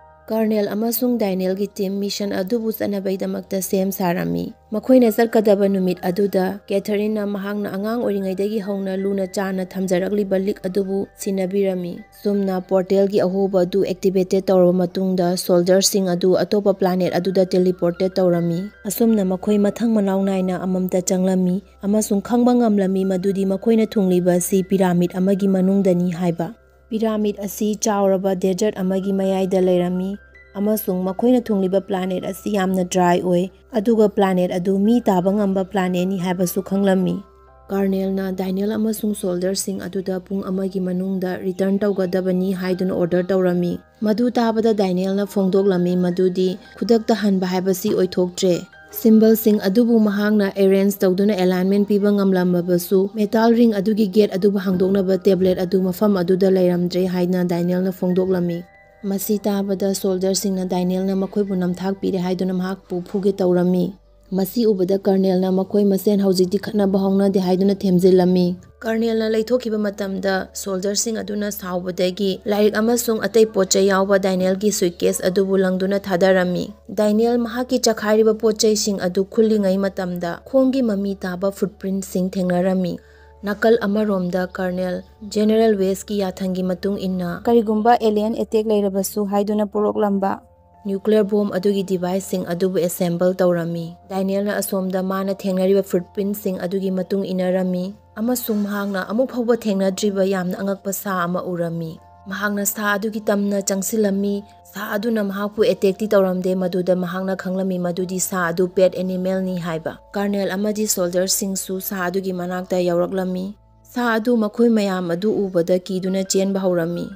Colonel ꯑꯃꯁꯨꯡ ꯗꯥꯏꯅꯦꯜꯒꯤ team mission ꯑꯗꯨꯕꯨ ꯆꯠꯅꯕꯒꯤꯗꯃꯛꯇ ꯁꯦꯝ ꯁꯥꯔꯝꯃꯤ꯫ ꯃꯈꯣꯏꯅ ꯆꯠꯀꯗꯕ ꯅꯨꯃꯤꯠ ꯑꯗꯨꯗ, Catherineꯅ ꯃꯍꯥꯛꯅ ꯑꯉꯥꯡ ꯑꯣꯏꯔꯤꯉꯩꯗꯒꯤ ꯍꯧꯅ ꯂꯨꯅ ꯆꯥꯅ ꯊꯝꯖꯔꯛꯂꯤꯕ ꯂꯤꯛ ꯑꯗꯨꯕꯨ ꯁꯤꯟꯅꯕꯤꯔꯝꯃꯤ꯫ ꯆꯨꯝꯅ portalꯒꯤ ꯑꯍꯣꯕ ꯑꯗꯨ activated ꯇꯧꯔꯕ ꯃꯇꯨꯡꯗ, soldierꯁꯤꯡ ꯑꯗꯨ ꯑꯇꯣꯞꯄ planet ꯑꯗꯨꯗ teleported ꯇꯧꯔꯝꯃꯤ꯫ ꯑꯁꯨꯝꯅ ꯃꯈꯣꯏ ꯃꯊꯪ ꯃꯅꯥꯎ ꯅꯥꯏꯅ ꯑꯃꯝꯇ ꯆꯪꯂꯝꯃꯤ ꯑꯃꯁꯨꯡ ꯈꯪꯕ ꯉꯝꯂꯝꯃꯤ ꯃꯗꯨꯗꯤ ꯃꯈꯣꯏꯅ ꯊꯨꯡꯂꯤꯕ ꯑꯁꯤ pyramid ꯑꯃꯒꯤ ꯃꯅꯨꯡꯗꯅꯤ ꯍꯥꯏꯕ꯫ Pyramid ꯑꯁꯤ ꯆꯥꯎꯔꯕ desert ꯑꯃꯒꯤ ꯃꯌꯥꯏꯗ ꯂꯩꯔꯝꯃꯤ ꯑꯃꯁꯨꯡ ꯃꯈꯣꯏꯅ ꯊꯨꯡꯂꯤꯕ planet ꯑꯁꯤ ꯌꯥꯝꯅ dry ꯑꯣꯏ, ꯑꯗꯨꯒ planet ꯑꯗꯨ ꯃꯤ ꯇꯥꯕ ꯉꯝꯕ planetꯅꯤ ꯍꯥꯏꯕꯁꯨ ꯈꯪꯂꯝꯃꯤ꯫ ꯀꯔꯅꯦꯜꯅ ꯗꯥꯏꯅꯦꯜ ꯑꯃꯁꯨꯡ ꯁꯣꯜꯗꯔꯁꯤꯡ ꯑꯗꯨꯗ ꯄꯨꯡ ꯑꯃꯒꯤ ꯃꯅꯨꯡꯗ ꯔꯤꯇꯔꯟ ꯇꯧꯒꯗꯕꯅꯤ ꯍꯥꯏꯗꯨꯅ ꯑꯣꯔꯗꯔ ꯇꯧꯔꯝꯃꯤ꯫ ꯃꯗꯨ ꯇꯥꯕꯗ ꯗꯥꯏꯅꯦꯜꯅ ꯐꯣꯡꯗꯣꯛꯂꯝꯃꯤ ꯃꯗꯨꯗꯤ ꯈꯨꯗꯛꯇ ꯍꯟꯕ ꯍꯥꯏꯕꯁꯤ ꯑꯣꯏꯊꯣꯛꯇ꯭ꯔꯦ꯫ ꯁꯤꯝꯕꯜꯁꯤꯡ ꯑꯗꯨꯕꯨ ꯃꯍꯥꯛꯅ ꯑꯦꯔꯦꯟꯖ ꯇꯧꯗꯨꯅ ꯑꯦꯂꯥꯏꯟꯃꯦꯟ ꯄꯤꯕ ꯉꯝꯂꯝꯃꯕꯁꯨ, ꯃꯦꯇꯥꯜ ꯔꯤꯡ ꯑꯗꯨꯒꯤ ꯒꯦꯠ ꯑꯗꯨꯕꯨ ꯍꯥꯡꯗꯣꯛꯅꯕ ꯇꯦꯕ꯭ꯂꯦꯠ ꯑꯗꯨ ꯃꯐꯝ ꯑꯗꯨꯗ ꯂꯩꯔꯝꯗ꯭ꯔꯦ ꯍꯥꯏꯅ ꯗꯥꯏꯅꯦꯜꯅ ꯐꯣꯡꯗꯣꯛꯂꯝꯃꯤ꯫ ꯃꯁꯤ ꯇꯥꯕꯗ ꯁꯣꯜꯗꯔꯁꯤꯡꯅ ꯗꯥꯏꯅꯦꯜꯅ ꯃꯈꯣꯏꯕꯨ ꯅꯝꯊꯥꯛ ꯄꯤꯔꯦ ꯍꯥꯏꯗꯨꯅ ꯃꯍꯥꯛꯄꯨ ꯐꯨꯒꯦ ꯇꯧꯔꯝꯃꯤ꯫ ꯃꯁꯤ ꯎꯕꯗ ꯀꯔꯅꯦꯜꯅ ꯃꯈꯣꯏ ꯃꯁꯦꯟ ꯍꯧꯖꯤꯛꯇꯤ ꯈꯠꯅꯕ ꯍꯧꯅꯗꯦ ꯍꯥꯏꯗꯨꯅ ꯊꯦꯝꯖꯤꯜꯂꯝꯃꯤ꯫ ꯀꯔꯅꯦꯜꯅ ꯂꯩꯊꯣꯛꯈꯤꯕ ꯃꯇꯝꯗ, ꯁꯣꯜꯗꯔꯁꯤꯡ ꯑꯗꯨꯅ ꯁꯥꯎꯕꯗꯒꯤ ꯂꯥꯏꯔꯤꯛ ꯑꯃꯁꯨꯡ ꯑꯇꯩ ꯄꯣꯠ ꯆꯩ ꯌꯥꯎꯕ ꯗꯥꯏꯅꯦꯜꯒꯤ ꯁꯨꯏꯠꯀꯦꯁ ꯑꯗꯨꯕꯨ ꯂꯪꯗꯨꯅ ꯊꯥꯗꯔꯝꯃꯤ꯫ ꯗꯥꯏꯅꯦꯜ ꯃꯍꯥꯛꯀꯤ ꯆꯈꯥꯏꯔꯤꯕ ꯄꯣꯠ ꯆꯩꯁꯤꯡ ꯑꯗꯨ ꯈꯨꯜꯂꯤꯉꯩ ꯃꯇꯝꯗ, ꯈꯣꯡꯒꯤ ꯃꯃꯤ ꯇꯥꯕ ꯐꯨꯠꯄ꯭ꯔꯤꯟꯠꯁꯤꯡ ꯊꯦꯡꯅꯔꯝꯃꯤ꯫ ꯅꯥꯀꯜ ꯑꯃꯔꯣꯝꯗ, ꯀꯔꯅꯦꯜ ꯖꯦꯅꯔꯦꯜ ꯋꯦꯁꯀꯤ ꯌꯥꯊꯪꯒꯤ ꯃꯇꯨꯡ ꯏꯟꯅ, ꯀꯔꯤꯒꯨꯝꯕ ꯑꯦꯂꯤꯌꯟ ꯑꯦꯇꯦꯛ ꯂꯩꯔꯕꯁꯨ ꯍꯥꯏꯗꯨꯅ ꯄꯨꯔꯛꯂꯝꯕ ꯅ꯭ꯌꯨꯀ꯭ꯂꯤꯌꯔ ꯕꯣꯝ ꯑꯗꯨꯒꯤ ꯗꯤꯚꯥꯏꯁꯁꯤꯡ ꯑꯗꯨꯕꯨ ꯑꯦꯁꯦꯝꯕꯜ ꯇꯧꯔꯝꯃꯤ꯫ ꯗꯥꯏꯅꯦꯜꯅ ꯑꯁꯣꯝꯗ ꯃꯥꯅ ꯊꯦꯡꯅꯔꯤꯕ ꯐꯨꯠꯄ꯭ꯔꯤꯟꯠꯁꯤꯡ ꯑꯗꯨꯒꯤ ꯃꯇꯨꯡ ꯏꯟꯅꯔꯝꯃꯤ, ꯑꯃꯁꯨꯡ ꯃꯍꯥꯛꯅ ꯑꯃꯨꯛ ꯐꯥꯎꯕ ꯊꯦꯡꯅꯗ꯭ꯔꯤꯕ ꯌꯥꯝꯅ ꯑꯉꯛꯄ ꯁꯥ ꯑꯃ ꯎꯔꯝꯃꯤ꯫ ꯃꯍꯥꯛꯅ ꯁꯥ ꯑꯗꯨꯒꯤ ꯇꯝꯅ ꯆꯪꯁꯤꯜꯂꯝꯃꯤ꯫ ꯁꯥ ꯑꯗꯨꯅ ꯃꯍꯥꯛꯄꯨ ꯑꯦꯇꯦꯛꯇꯤ ꯇꯧꯔꯝꯗꯦ, ꯃꯗꯨꯗ ꯃꯍꯥꯛꯅ ꯈꯪꯂꯝꯃꯤ ꯃꯗꯨꯗꯤ ꯁꯥ ꯑꯗꯨ ꯄꯦꯠ ꯑꯦꯅꯤꯃꯦꯜꯅꯤ ꯍꯥꯏꯕ꯫ ꯀꯔꯅꯦꯜ ꯑꯃꯗꯤ ꯁꯣꯜꯗꯔꯁꯤꯡꯁꯨ ꯁꯥ ꯑꯗꯨꯒꯤ ꯃꯅꯥꯛꯇ ꯌꯧꯔꯛꯂꯝꯃꯤ꯫ ꯁꯥ ꯑꯗꯨ ꯃꯈꯣꯏ ꯃꯌꯥꯝ ꯑꯗꯨ ꯎꯕꯗ ꯀꯤꯗꯨꯅ ꯆꯦꯟꯕ ꯍꯧꯔꯝꯃꯤ꯫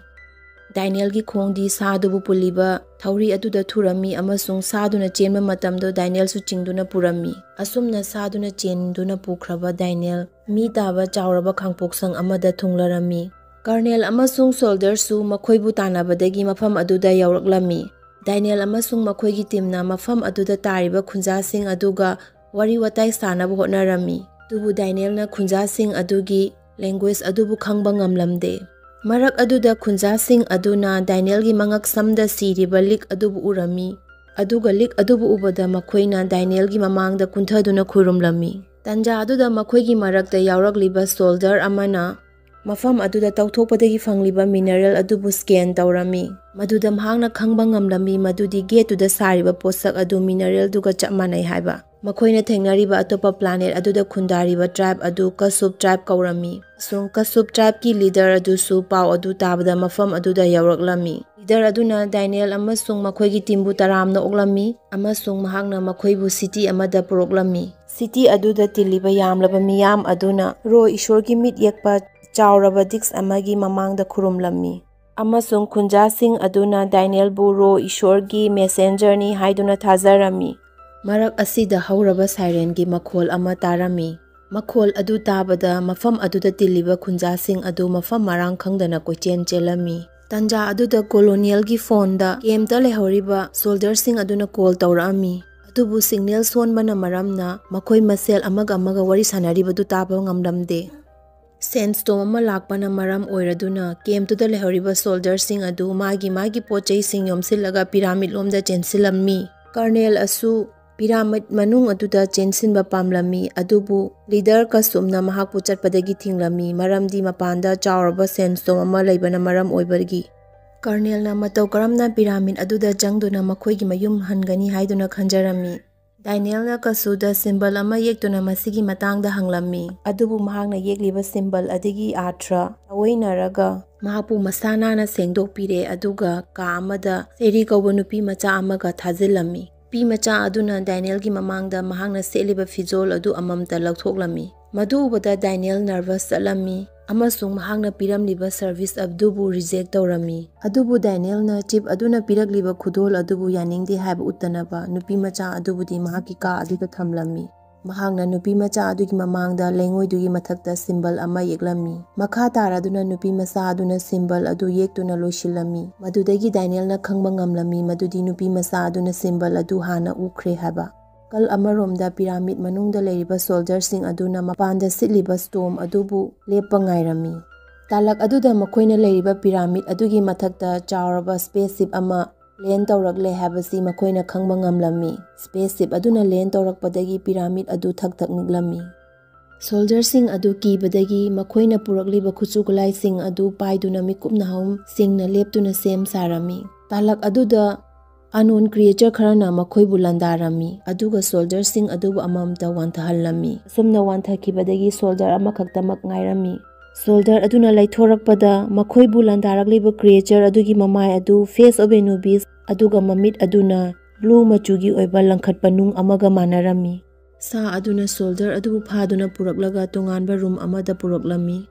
ꯗꯥꯏꯅꯦꯜꯒꯤ ꯈꯣꯡꯗꯤ ꯁꯥ ꯑꯗꯨꯕꯨ ꯄꯨꯜꯂꯤꯕ ꯊꯧꯔꯤ ꯑꯗꯨꯗ ꯊꯨꯔꯝꯃꯤ, ꯑꯃꯁꯨꯡ ꯁꯥꯗꯨꯅ ꯆꯦꯟꯕ ꯃꯇꯝꯗ ꯗꯥꯏꯅꯦꯜꯁꯨ ꯆꯤꯡꯗꯨꯅ ꯄꯨꯔꯝꯃꯤ꯫ ꯑꯁꯨꯝꯅ ꯁꯥꯗꯨꯅ ꯆꯦꯟꯗꯨꯅ ꯄꯨꯈ꯭ꯔꯕ ꯗꯥꯏꯅꯦꯜ ꯃꯤ ꯇꯥꯕ ꯆꯥꯎꯔꯕ ꯈꯥꯡꯄꯣꯛꯁꯪ ꯑꯃꯗ ꯊꯨꯡꯂꯔꯝꯃꯤ꯫ ꯀꯔꯅꯦꯜ ꯑꯃꯁꯨꯡ ꯁꯣꯜꯗꯔꯁꯨ ꯃꯈꯣꯏꯕꯨ ꯇꯥꯟꯅꯕꯗꯒꯤ ꯃꯐꯝ ꯑꯗꯨꯗ ꯌꯧꯔꯛꯂꯝꯃꯤ꯫ ꯗꯥꯏꯅꯦꯜ ꯑꯃꯁꯨꯡ ꯃꯈꯣꯏꯒꯤ ꯇꯤꯝꯅ ꯃꯐꯝ ꯑꯗꯨꯗ ꯇꯥꯔꯤꯕ ꯈꯨꯟꯖꯥꯁꯤꯡ ꯑꯗꯨꯒ ꯋꯥꯔꯤ ꯋꯥꯇꯥꯏ ꯁꯥꯅꯕ ꯍꯣꯠꯅꯔꯝꯃꯤ, ꯑꯗꯨꯕꯨ ꯗꯥꯏꯅꯦꯜꯅ ꯈꯨꯟꯖꯥꯁꯤꯡ ꯑꯗꯨꯒꯤ ꯂꯦꯡꯒ꯭ꯋꯦꯖ ꯑꯗꯨꯕꯨ ꯈꯪꯕ ꯉꯝꯂꯝꯗꯦ꯫ ꯃꯔꯛ ꯑꯗꯨꯗ ꯈꯨꯟꯖꯥꯁꯤꯡ ꯑꯗꯨꯅ ꯗꯥꯏꯅꯦꯜꯒꯤ ꯃꯉꯛ ꯁꯝꯗ ꯁꯤꯔꯤꯕ ꯂꯤꯛ ꯑꯗꯨꯕꯨ ꯎꯔꯝꯃꯤ, ꯑꯗꯨꯒ ꯂꯤꯛ ꯑꯗꯨꯕꯨ ꯎꯕꯗ ꯃꯈꯣꯏꯅ ꯗꯥꯏꯅꯦꯜꯒꯤ ꯃꯃꯥꯡꯗ ꯀꯨꯟꯊꯗꯨꯅ ꯈꯨꯔꯨꯝꯂꯝꯃꯤ꯫ ꯇꯟꯖꯥ ꯑꯗꯨꯗ ꯃꯈꯣꯏꯒꯤ ꯃꯔꯛꯇ ꯌꯥꯎꯔꯛꯂꯤꯕ ꯁꯣꯜꯗꯔ ꯑꯃꯅ ꯃꯐꯝ ꯑꯗꯨꯗ ꯇꯧꯊꯣꯛꯄꯗꯒꯤ ꯐꯪꯂꯤꯕ ꯃꯤꯅꯔꯦꯜ ꯑꯗꯨꯕꯨ ꯁ꯭ꯀꯦꯟ ꯇꯧꯔꯝꯃꯤ, ꯃꯗꯨꯗ ꯃꯍꯥꯛꯅ ꯈꯪꯕ ꯉꯝꯂꯝꯃꯤ ꯃꯗꯨꯗꯤ ꯒꯦꯠꯇꯨꯗ ꯁꯥꯔꯤꯕ ꯄꯣꯠꯁꯛ ꯑꯗꯨ ꯃꯤꯅꯔꯦꯜꯗꯨꯒ ꯆꯞ ꯃꯥꯟꯅꯩ ꯍꯥꯏꯕ꯫ ꯃꯈꯣꯏꯅ ꯊꯦꯡꯅꯔꯤꯕ ꯑꯇꯣꯞꯄ ꯄ꯭ꯂꯥꯅꯦꯠ ꯑꯗꯨꯗ ꯈꯨꯟꯗꯥꯔꯤꯕ ꯇ꯭ꯔꯥꯏꯕ ꯑꯗꯨ ꯀꯁꯨꯞ ꯇ꯭ꯔꯥꯏꯕ ꯀꯧꯔꯝꯃꯤ, ꯑꯃꯁꯨꯡ ꯀꯁꯨꯞ ꯇ꯭ꯔꯥꯏꯕꯀꯤ ꯂꯤꯗꯔ ꯑꯗꯨꯁꯨ ꯄꯥꯎ ꯑꯗꯨ ꯇꯥꯕꯗ ꯃꯐꯝ ꯑꯗꯨꯗ ꯌꯧꯔꯛꯂꯝꯃꯤ꯫ ꯂꯤꯗꯔ ꯑꯗꯨꯅ ꯗꯥꯏꯅꯦꯜ ꯑꯃꯁꯨꯡ ꯃꯈꯣꯏꯒꯤ ꯇꯤꯝꯕꯨ ꯇꯔꯥꯝꯅ ꯑꯣꯛꯂꯝꯃꯤ, ꯑꯃꯁꯨꯡ ꯃꯍꯥꯛꯅ ꯃꯈꯣꯏꯕꯨ ꯁꯤꯇꯤ ꯑꯃꯗ ꯄꯨꯔꯛꯂꯝꯃꯤ꯫ City ꯑꯗꯨꯗ ꯇꯤꯜꯂꯤꯕ ꯌꯥꯝꯂꯕ ꯃꯤꯌꯥꯝ ꯑꯗꯨꯅ ꯔꯣ ꯏꯁꯣꯔꯒꯤ ꯃꯤꯠ ꯌꯦꯛꯄ ꯆꯥꯎꯔꯕ ꯗꯤꯛꯁ ꯑꯃꯒꯤ ꯃꯃꯥꯡꯗ ꯈꯨꯔꯨꯝꯂꯝꯃꯤ, ꯑꯃꯁꯨꯡ ꯈꯨꯟꯖꯥꯁꯤꯡ ꯑꯗꯨꯅ ꯗꯥꯅꯤꯌꯦꯜꯕꯨ ꯔꯣ ꯏꯁꯣꯔꯒꯤ ꯃꯦꯁꯦꯟꯖꯔꯅꯤ ꯍꯥꯏꯗꯨꯅ ꯊꯥꯖꯔꯝꯃꯤ꯫ ꯃꯔꯛ ꯑꯁꯤꯗ ꯍꯧꯔꯕ ꯁꯥꯏꯔꯦꯟꯒꯤ ꯃꯈꯣꯜ ꯑꯃ ꯇꯥꯔꯝꯃꯤ꯫ ꯃꯈꯣꯜ ꯑꯗꯨ ꯇꯥꯕꯗ ꯃꯐꯝ ꯑꯗꯨꯗ ꯇꯤꯜꯂꯤꯕ ꯈꯨꯟꯖꯥꯁꯤꯡ ꯑꯗꯨ ꯃꯐꯝ ꯃꯔꯥꯡ ꯈꯪꯗꯅ ꯀꯣꯏꯆꯦꯟ ꯆꯦꯜꯂꯝꯃꯤ꯫ ꯇꯟꯖꯥ ꯑꯗꯨꯗ ꯀꯣꯂꯣꯅꯤꯌꯦꯜꯒꯤ ꯐꯣꯟꯗ ꯀꯦꯝꯇ ꯂꯩꯍꯧꯔꯤꯕ ꯁꯣꯜꯖꯔꯁꯤꯡ ꯑꯗꯨꯅ ꯀꯣꯜ ꯇꯧꯔꯛꯑꯝꯃꯤ, ꯑꯗꯨꯕꯨ ꯁꯤꯒꯅꯦꯜ ꯁꯣꯟꯕꯅ ꯃꯔꯝꯅ ꯃꯈꯣꯏ ꯃꯁꯦꯜ ꯑꯃꯒ ꯑꯃꯒ ꯋꯥꯔꯤ ꯁꯥꯟꯅꯔꯤꯕꯗꯨ ꯇꯥꯕ ꯉꯝꯂꯝꯗꯦ꯫ ꯁꯦꯟꯁꯇꯣꯝ ꯑꯃ ꯂꯥꯛꯄꯅ ꯃꯔꯝ ꯑꯣꯏꯔꯗꯨꯅ ꯀꯦꯝꯇꯨꯗ ꯂꯩꯍꯧꯔꯤꯕ ꯁꯣꯜꯖꯔꯁꯤꯡ ꯑꯗꯨ ꯃꯥꯒꯤ ꯃꯥꯒꯤ ꯄꯣꯠ ꯆꯩꯁꯤꯡ ꯌꯣꯝꯁꯤꯜꯂꯒ ꯄꯤꯔꯥꯃꯤꯠ ꯂꯣꯝꯗ ꯆꯦꯟꯁꯤꯜꯂꯝꯃꯤ꯫ ꯀꯔꯅꯦꯜ ꯑꯁꯨ ꯄꯤꯔꯥꯃꯤꯠ ꯃꯅꯨꯡ ꯑꯗꯨꯗ ꯆꯦꯟꯁꯤꯟꯕ ꯄꯥꯝꯂꯝꯃꯤ, ꯑꯗꯨꯕꯨ ꯂꯤꯗꯔ ꯀꯁꯨꯝꯅ ꯃꯍꯥꯛꯄꯨ ꯆꯠꯄꯗꯒꯤ ꯊꯤꯡꯂꯝꯃꯤ, ꯃꯔꯝꯗꯤ ꯃꯄꯥꯟꯗ ꯆꯥꯎꯔꯕ ꯁꯦꯟꯁꯇꯣꯝ ꯑꯃ ꯂꯩꯕꯅ ꯃꯔꯝ ꯑꯣꯏꯕꯒꯤ꯫ ꯀꯔꯅꯦꯜꯅ ꯃꯇꯧ ꯀꯔꯝꯅ ꯄꯤꯔꯥꯃꯤꯠ ꯑꯗꯨꯗ ꯆꯪꯗꯨꯅ ꯃꯈꯣꯏꯒꯤ ꯃꯌꯨꯝ ꯍꯟꯒꯅꯤ ꯍꯥꯏꯗꯨꯅ ꯈꯟꯖꯔꯝꯃꯤ꯫ ꯗꯥꯏꯅꯦꯜꯅ ꯀꯁꯨꯗ ꯁꯤꯝꯕꯜ ꯑꯃ ꯌꯦꯛꯇꯨꯅ ꯃꯁꯤꯒꯤ ꯃꯇꯥꯡꯗ ꯍꯪꯂꯝꯃꯤ, ꯑꯗꯨꯕꯨ ꯃꯍꯥꯛꯅ ꯌꯦꯛꯂꯤꯕ ꯁꯤꯝꯕꯜ ꯑꯗꯨꯒꯤ ꯑꯥꯔꯊ꯭ꯔ ꯇꯑꯣꯏꯅꯔꯒ ꯃꯍꯥꯛꯄꯨ ꯃꯁꯥ ꯅꯥꯟꯅ ꯁꯦꯡꯗꯣꯛꯄꯤꯔꯦ, ꯑꯗꯨꯒ ꯀꯥ ꯑꯃꯗ ꯁꯦꯔꯤ ꯀꯧꯕ ꯅꯨꯄꯤ ꯃꯆꯥ ꯑꯃꯒ ꯊꯥꯖꯤꯜꯂꯝꯃꯤ꯫ ꯅꯨꯄꯤ ꯃꯆꯥ ꯑꯗꯨꯅ ꯗꯥꯏꯅꯦꯜꯒꯤ ꯃꯃꯥꯡꯗ ꯃꯍꯥꯛꯅ ꯁꯦꯠꯂꯤꯕ ꯐꯤꯖꯣꯜ ꯑꯗꯨ ꯑꯃꯃꯝꯇ ꯂꯧꯊꯣꯛꯂꯝꯃꯤ꯫ ꯃꯗꯨ ꯎꯕꯗ ꯗꯥꯏꯅꯦꯜ ꯅꯔꯚꯁ ꯆꯠꯂꯝꯃꯤ, ꯑꯃꯁꯨꯡ ꯃꯍꯥꯛꯅ ꯄꯤꯔꯝꯂꯤꯕ ꯁꯔꯚꯤꯁ ꯑꯗꯨꯕꯨ ꯔꯤꯖꯦꯛ ꯇꯧꯔꯝꯃꯤ꯫ ꯑꯗꯨꯕꯨ ꯗꯥꯏꯅꯦꯜꯅ ꯆꯤꯞ ꯑꯗꯨꯅ ꯄꯤꯔꯛꯂꯤꯕ ꯈꯨꯗꯣꯜ ꯑꯗꯨꯕꯨ ꯌꯥꯅꯤꯡꯗꯦ ꯍꯥꯏꯕ ꯎꯠꯇꯅꯕ ꯅꯨꯄꯤ ꯃꯆꯥ ꯑꯗꯨꯕꯨꯗꯤ ꯃꯍꯥꯛꯀꯤ ꯀꯥ ꯑꯗꯨꯗ ꯊꯝꯂꯝꯃꯤ꯫ ꯃꯍꯥꯛꯅ ꯅꯨꯄꯤ ꯃꯆꯥ ꯑꯗꯨꯒꯤ ꯃꯃꯥꯡꯗ ꯂꯩꯉꯣꯏꯗꯨꯒꯤ ꯃꯊꯛꯇ ꯁꯤꯝꯕꯜ ꯑꯃ ꯌꯦꯛꯂꯝꯃꯤ꯫ ꯃꯈꯥ ꯇꯥꯔꯗꯨꯅ ꯅꯨꯄꯤ ꯃꯆꯥ ꯑꯗꯨꯅ ꯁꯤꯝꯕꯜ ꯑꯗꯨ ꯌꯦꯛꯇꯨꯅ ꯂꯣꯏꯁꯤꯜꯂꯝꯃꯤ꯫ ꯃꯗꯨꯗꯒꯤ ꯗꯥꯏꯅꯦꯜꯅ ꯈꯪꯕ ꯉꯝꯂꯝꯃꯤ ꯃꯗꯨꯗꯤ ꯅꯨꯄꯤ ꯃꯆꯥ ꯑꯗꯨꯅ ꯁꯤꯝꯕꯜ ꯑꯗꯨ ꯍꯥꯟꯅ ꯎꯈ꯭ꯔꯦ ꯍꯥꯏꯕ꯫ ꯀꯜ ꯑꯃꯔꯣꯝꯗ ꯄꯤꯔꯥꯃꯤꯗ ꯃꯅꯨꯡꯗ ꯂꯩꯔꯤꯕ ꯁꯣꯜꯖꯔꯁꯤꯡ ꯑꯗꯨꯅ ꯃꯄꯥꯟꯗ ꯁꯤꯠꯂꯤꯕ ꯁ꯭ꯇꯣꯝ ꯑꯗꯨꯕꯨ ꯂꯦꯞꯄ ꯉꯥꯏꯔꯝꯃꯤ꯫ ꯇꯥꯂꯛ ꯑꯗꯨꯗ ꯃꯈꯣꯏꯅ ꯂꯩꯔꯤꯕ ꯄꯤꯔꯥꯃꯤꯗ ꯑꯗꯨꯒꯤ ꯃꯊꯛꯇ ꯆꯥꯎꯔꯕ ꯁ꯭ꯄꯦꯁꯁꯤꯞ ꯑꯃ ꯂꯦꯟ ꯇꯧꯔꯛꯂꯦ ꯍꯥꯏꯕꯁꯤ ꯃꯈꯣꯏꯅ ꯈꯪꯕ ꯉꯝꯂꯝꯃꯤ꯫ ꯁ꯭ꯄꯦꯁꯁꯤꯞ ꯑꯗꯨꯅ ꯂꯦꯟ ꯇꯧꯔꯛꯄꯗꯒꯤ ꯄꯤꯔꯥꯃꯤꯗ ꯑꯗꯨ ꯊꯛ ꯊꯛ ꯅꯤꯛꯂꯝꯃꯤ꯫ ꯁꯣꯜꯖꯔꯁꯤꯡ ꯑꯗꯨ ꯀꯤꯕꯗꯒꯤ ꯃꯈꯣꯏꯅ ꯄꯨꯔꯛꯂꯤꯕ ꯈꯨꯠꯁꯨ ꯈꯨꯠꯂꯥꯏꯁꯤꯡ ꯑꯗꯨ ꯄꯥꯏꯗꯨꯅ ꯃꯤꯀꯨꯞ ꯅꯥꯍꯨꯝꯁꯤꯡꯅ ꯂꯦꯞꯇꯨꯅ ꯁꯦꯝ ꯁꯥꯔꯝꯃꯤ꯫ ꯇꯥꯂꯛ ꯑꯗꯨꯗ ꯑꯅꯣꯟ ꯀ꯭ꯔꯤꯌꯦꯆꯔ ꯈꯔꯅ ꯃꯈꯣꯏꯕꯨ ꯂꯥꯟꯗꯥꯔꯝꯃꯤ, ꯑꯗꯨꯒ ꯁꯣꯜꯖꯔꯁꯤꯡ ꯑꯗꯨꯕꯨ ꯑꯃꯃꯝꯇ ꯋꯥꯟꯊꯍꯜꯂꯝꯃꯤ꯫ ꯑꯁꯨꯝꯅ ꯋꯥꯟꯊꯈꯤꯕꯗꯒꯤ ꯁꯣꯜꯖꯔ ꯑꯃꯈꯛꯇꯃꯛ ꯉꯥꯏꯔꯝꯃꯤ꯫ ꯁꯣꯜꯖꯔ ꯑꯗꯨꯅ ꯂꯩꯊꯣꯔꯛꯄꯗ ꯃꯈꯣꯏꯕꯨ ꯂꯥꯟꯗꯥꯔꯛꯂꯤꯕ ꯀ꯭ꯔꯤꯌꯦꯆꯔ ꯑꯗꯨꯒꯤ ꯃꯃꯥꯏ ꯑꯗꯨ ꯐꯦꯁ ꯑꯣꯐ ꯑꯦꯅꯨꯕꯤꯁ, ꯑꯗꯨꯒ ꯃꯃꯤꯠ ꯑꯗꯨꯅ ꯕ꯭ꯂꯨ ꯃꯆꯨꯒꯤ ꯑꯣꯏꯕ ꯂꯪꯈꯠꯄ ꯅꯨꯡ ꯑꯃꯒ ꯃꯥꯟꯅꯔꯝꯃꯤ꯫ ꯁꯥ ꯑꯗꯨꯅ ꯁꯣꯜꯖꯔ ꯑꯗꯨꯕꯨ ꯐꯥꯗꯨꯅ ꯄꯨꯔꯛꯂꯒ ꯇꯣꯉꯥꯟꯕ ꯔꯨꯝ ꯑꯃꯗ ꯄꯨꯔꯛꯂꯝꯃꯤ꯫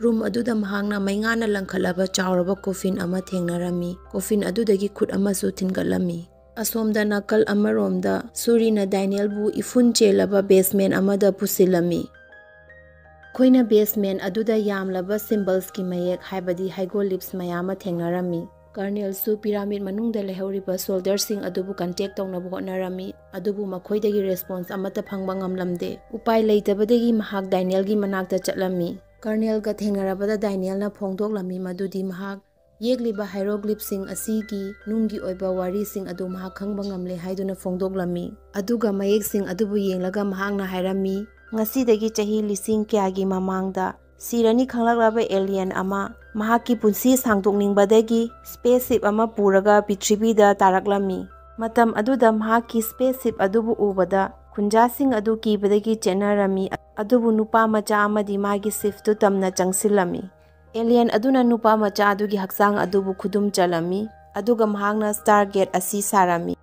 ꯔꯨꯝ ꯑꯗꯨꯗ ꯃꯍꯥꯛꯅ ꯃꯩꯉꯥꯅ ꯂꯪꯈꯠꯂꯕ ꯆꯥꯎꯔꯕ ꯀꯣꯐꯤꯟ ꯑꯃ ꯊꯦꯡꯅꯔꯝꯃꯤ꯫ ꯀꯣꯐꯤꯟ ꯑꯗꯨꯗꯒꯤ ꯈꯨꯠ ꯑꯃꯁꯨ ꯊꯤꯟꯒꯠꯂꯝꯃꯤ꯫ ꯑꯁꯣꯝꯗ ꯅꯥꯀꯜ ꯑꯃꯔꯣꯝꯗ ꯁꯨꯔꯤꯅ ꯗꯥꯏꯅꯦꯜꯕꯨ ꯏꯐꯨꯟ ꯆꯦꯜꯂꯕ ꯕꯦꯁꯃꯦꯟ ꯑꯃꯗ ꯄꯨꯁꯤꯜꯂꯝꯃꯤ꯫ ꯑꯩꯈꯣꯏꯅ ꯕꯦꯁꯃꯦꯟ ꯑꯗꯨꯗ ꯌꯥꯝꯂꯕ ꯁꯤꯝꯕꯜꯁꯀꯤ ꯃꯌꯦꯛ, ꯍꯥꯏꯕꯗꯤ ꯍꯥꯏꯒꯣꯂꯤꯞꯁ ꯃꯌꯥꯝ ꯑꯃ ꯊꯦꯡꯅꯔꯝꯃꯤ꯫ ꯀꯔꯅꯦꯜꯁꯨ ꯄꯤꯔꯥꯃꯤꯗ ꯃꯅꯨꯡꯗ ꯂꯩꯍꯧꯔꯤꯕ ꯁꯣꯜꯖꯔꯁꯤꯡ ꯑꯗꯨꯕꯨ ꯀꯟꯇꯦꯛ ꯇꯧꯅꯕ ꯍꯣꯠꯅꯔꯝꯃꯤ, ꯑꯗꯨꯕꯨ ꯃꯈꯣꯏꯗꯒꯤ ꯔꯦꯁꯄꯣꯟꯁ ꯑꯃꯠꯇ ꯐꯪꯕ ꯉꯝꯂꯝꯗꯦ꯫ ꯎꯄꯥꯏ ꯂꯩꯇꯕꯗꯒꯤ ꯃꯍꯥꯛ ꯗꯥꯏꯅꯦꯜꯒꯤ ꯃꯅꯥꯛꯇ ꯆꯠꯂꯝꯃꯤ꯫ ꯀꯔꯅꯦꯜꯒ ꯊꯦꯡꯅꯔꯕꯗ ꯗꯥꯏꯅꯦꯜꯅ ꯐꯣꯡꯗꯣꯛꯂꯝꯃꯤ ꯃꯗꯨꯗꯤ ꯃꯍꯥꯛ ꯌꯦꯛꯂꯤꯕ ꯍꯥꯏꯔꯣꯒ꯭ꯂꯤꯞꯁꯤꯡ ꯑꯁꯤꯒꯤ ꯅꯨꯡꯒꯤ ꯑꯣꯏꯕ ꯋꯥꯔꯤꯁꯤꯡ ꯑꯗꯨ ꯃꯍꯥꯛ ꯈꯪꯕ ꯉꯝꯂꯦ ꯍꯥꯏꯗꯨꯅ ꯐꯣꯡꯗꯣꯛꯂꯝꯃꯤ꯫ ꯑꯗꯨꯒ ꯃꯌꯦꯛꯁꯤꯡ ꯑꯗꯨꯕꯨ ꯌꯦꯡꯂꯒ ꯃꯍꯥꯛꯅ ꯍꯥꯏꯔꯝꯃꯤ, ꯉꯁꯤꯗꯒꯤ ꯆꯍꯤ ꯂꯤꯁꯤꯡ ꯀꯌꯥꯒꯤ ꯃꯃꯥꯡꯗ ꯁꯤꯔꯅꯤ ꯈꯪꯂꯛꯂꯕ ꯑꯦꯂꯤꯌꯟ ꯑꯃ ꯃꯍꯥꯛꯀꯤ ꯄꯨꯟꯁꯤ ꯁꯥꯡꯗꯣꯛꯅꯤꯡꯕꯗꯒꯤ ꯁ꯭ꯄꯦꯁꯁꯤꯞ ꯑꯃ ꯄꯨꯔꯒ ꯄ꯭ꯔꯤꯊꯤꯕꯤꯗ ꯇꯥꯔꯛꯂꯝꯃꯤ꯫ ꯃꯇꯝ ꯑꯗꯨꯗ ꯃꯍꯥꯛꯀꯤ ꯁ꯭ꯄꯦꯁꯁꯤꯞ ꯑꯗꯨꯕꯨ ꯎꯕꯗ ꯈꯨꯟꯖꯥꯁꯤꯡ ꯑꯗꯨ ꯀꯤꯕꯗꯒꯤ ꯆꯦꯟꯅꯔꯝꯃꯤ, ꯑꯗꯨꯕꯨ ꯅꯨꯄꯥ ꯃꯆꯥ ꯑꯃꯗꯤ ꯃꯥꯒꯤ ꯁꯤꯞꯇꯨ ꯇꯝꯅ ꯆꯪꯁꯤꯜꯂꯝꯃꯤ꯫ ꯑꯦꯂꯤꯌꯟ ꯑꯗꯨꯅ ꯅꯨꯄꯥ ꯃꯆꯥ ꯑꯗꯨꯒꯤ ꯍꯛꯆꯥꯡ ꯑꯗꯨꯕꯨ ꯈꯨꯗꯨꯝ ꯆꯜꯂꯝꯃꯤ, ꯑꯗꯨꯒ ꯃꯍꯥꯛꯅ ꯁ꯭ꯇꯥꯔ ꯒꯦꯠ ꯑꯁꯤ ꯁꯥꯔꯝꯃꯤ꯫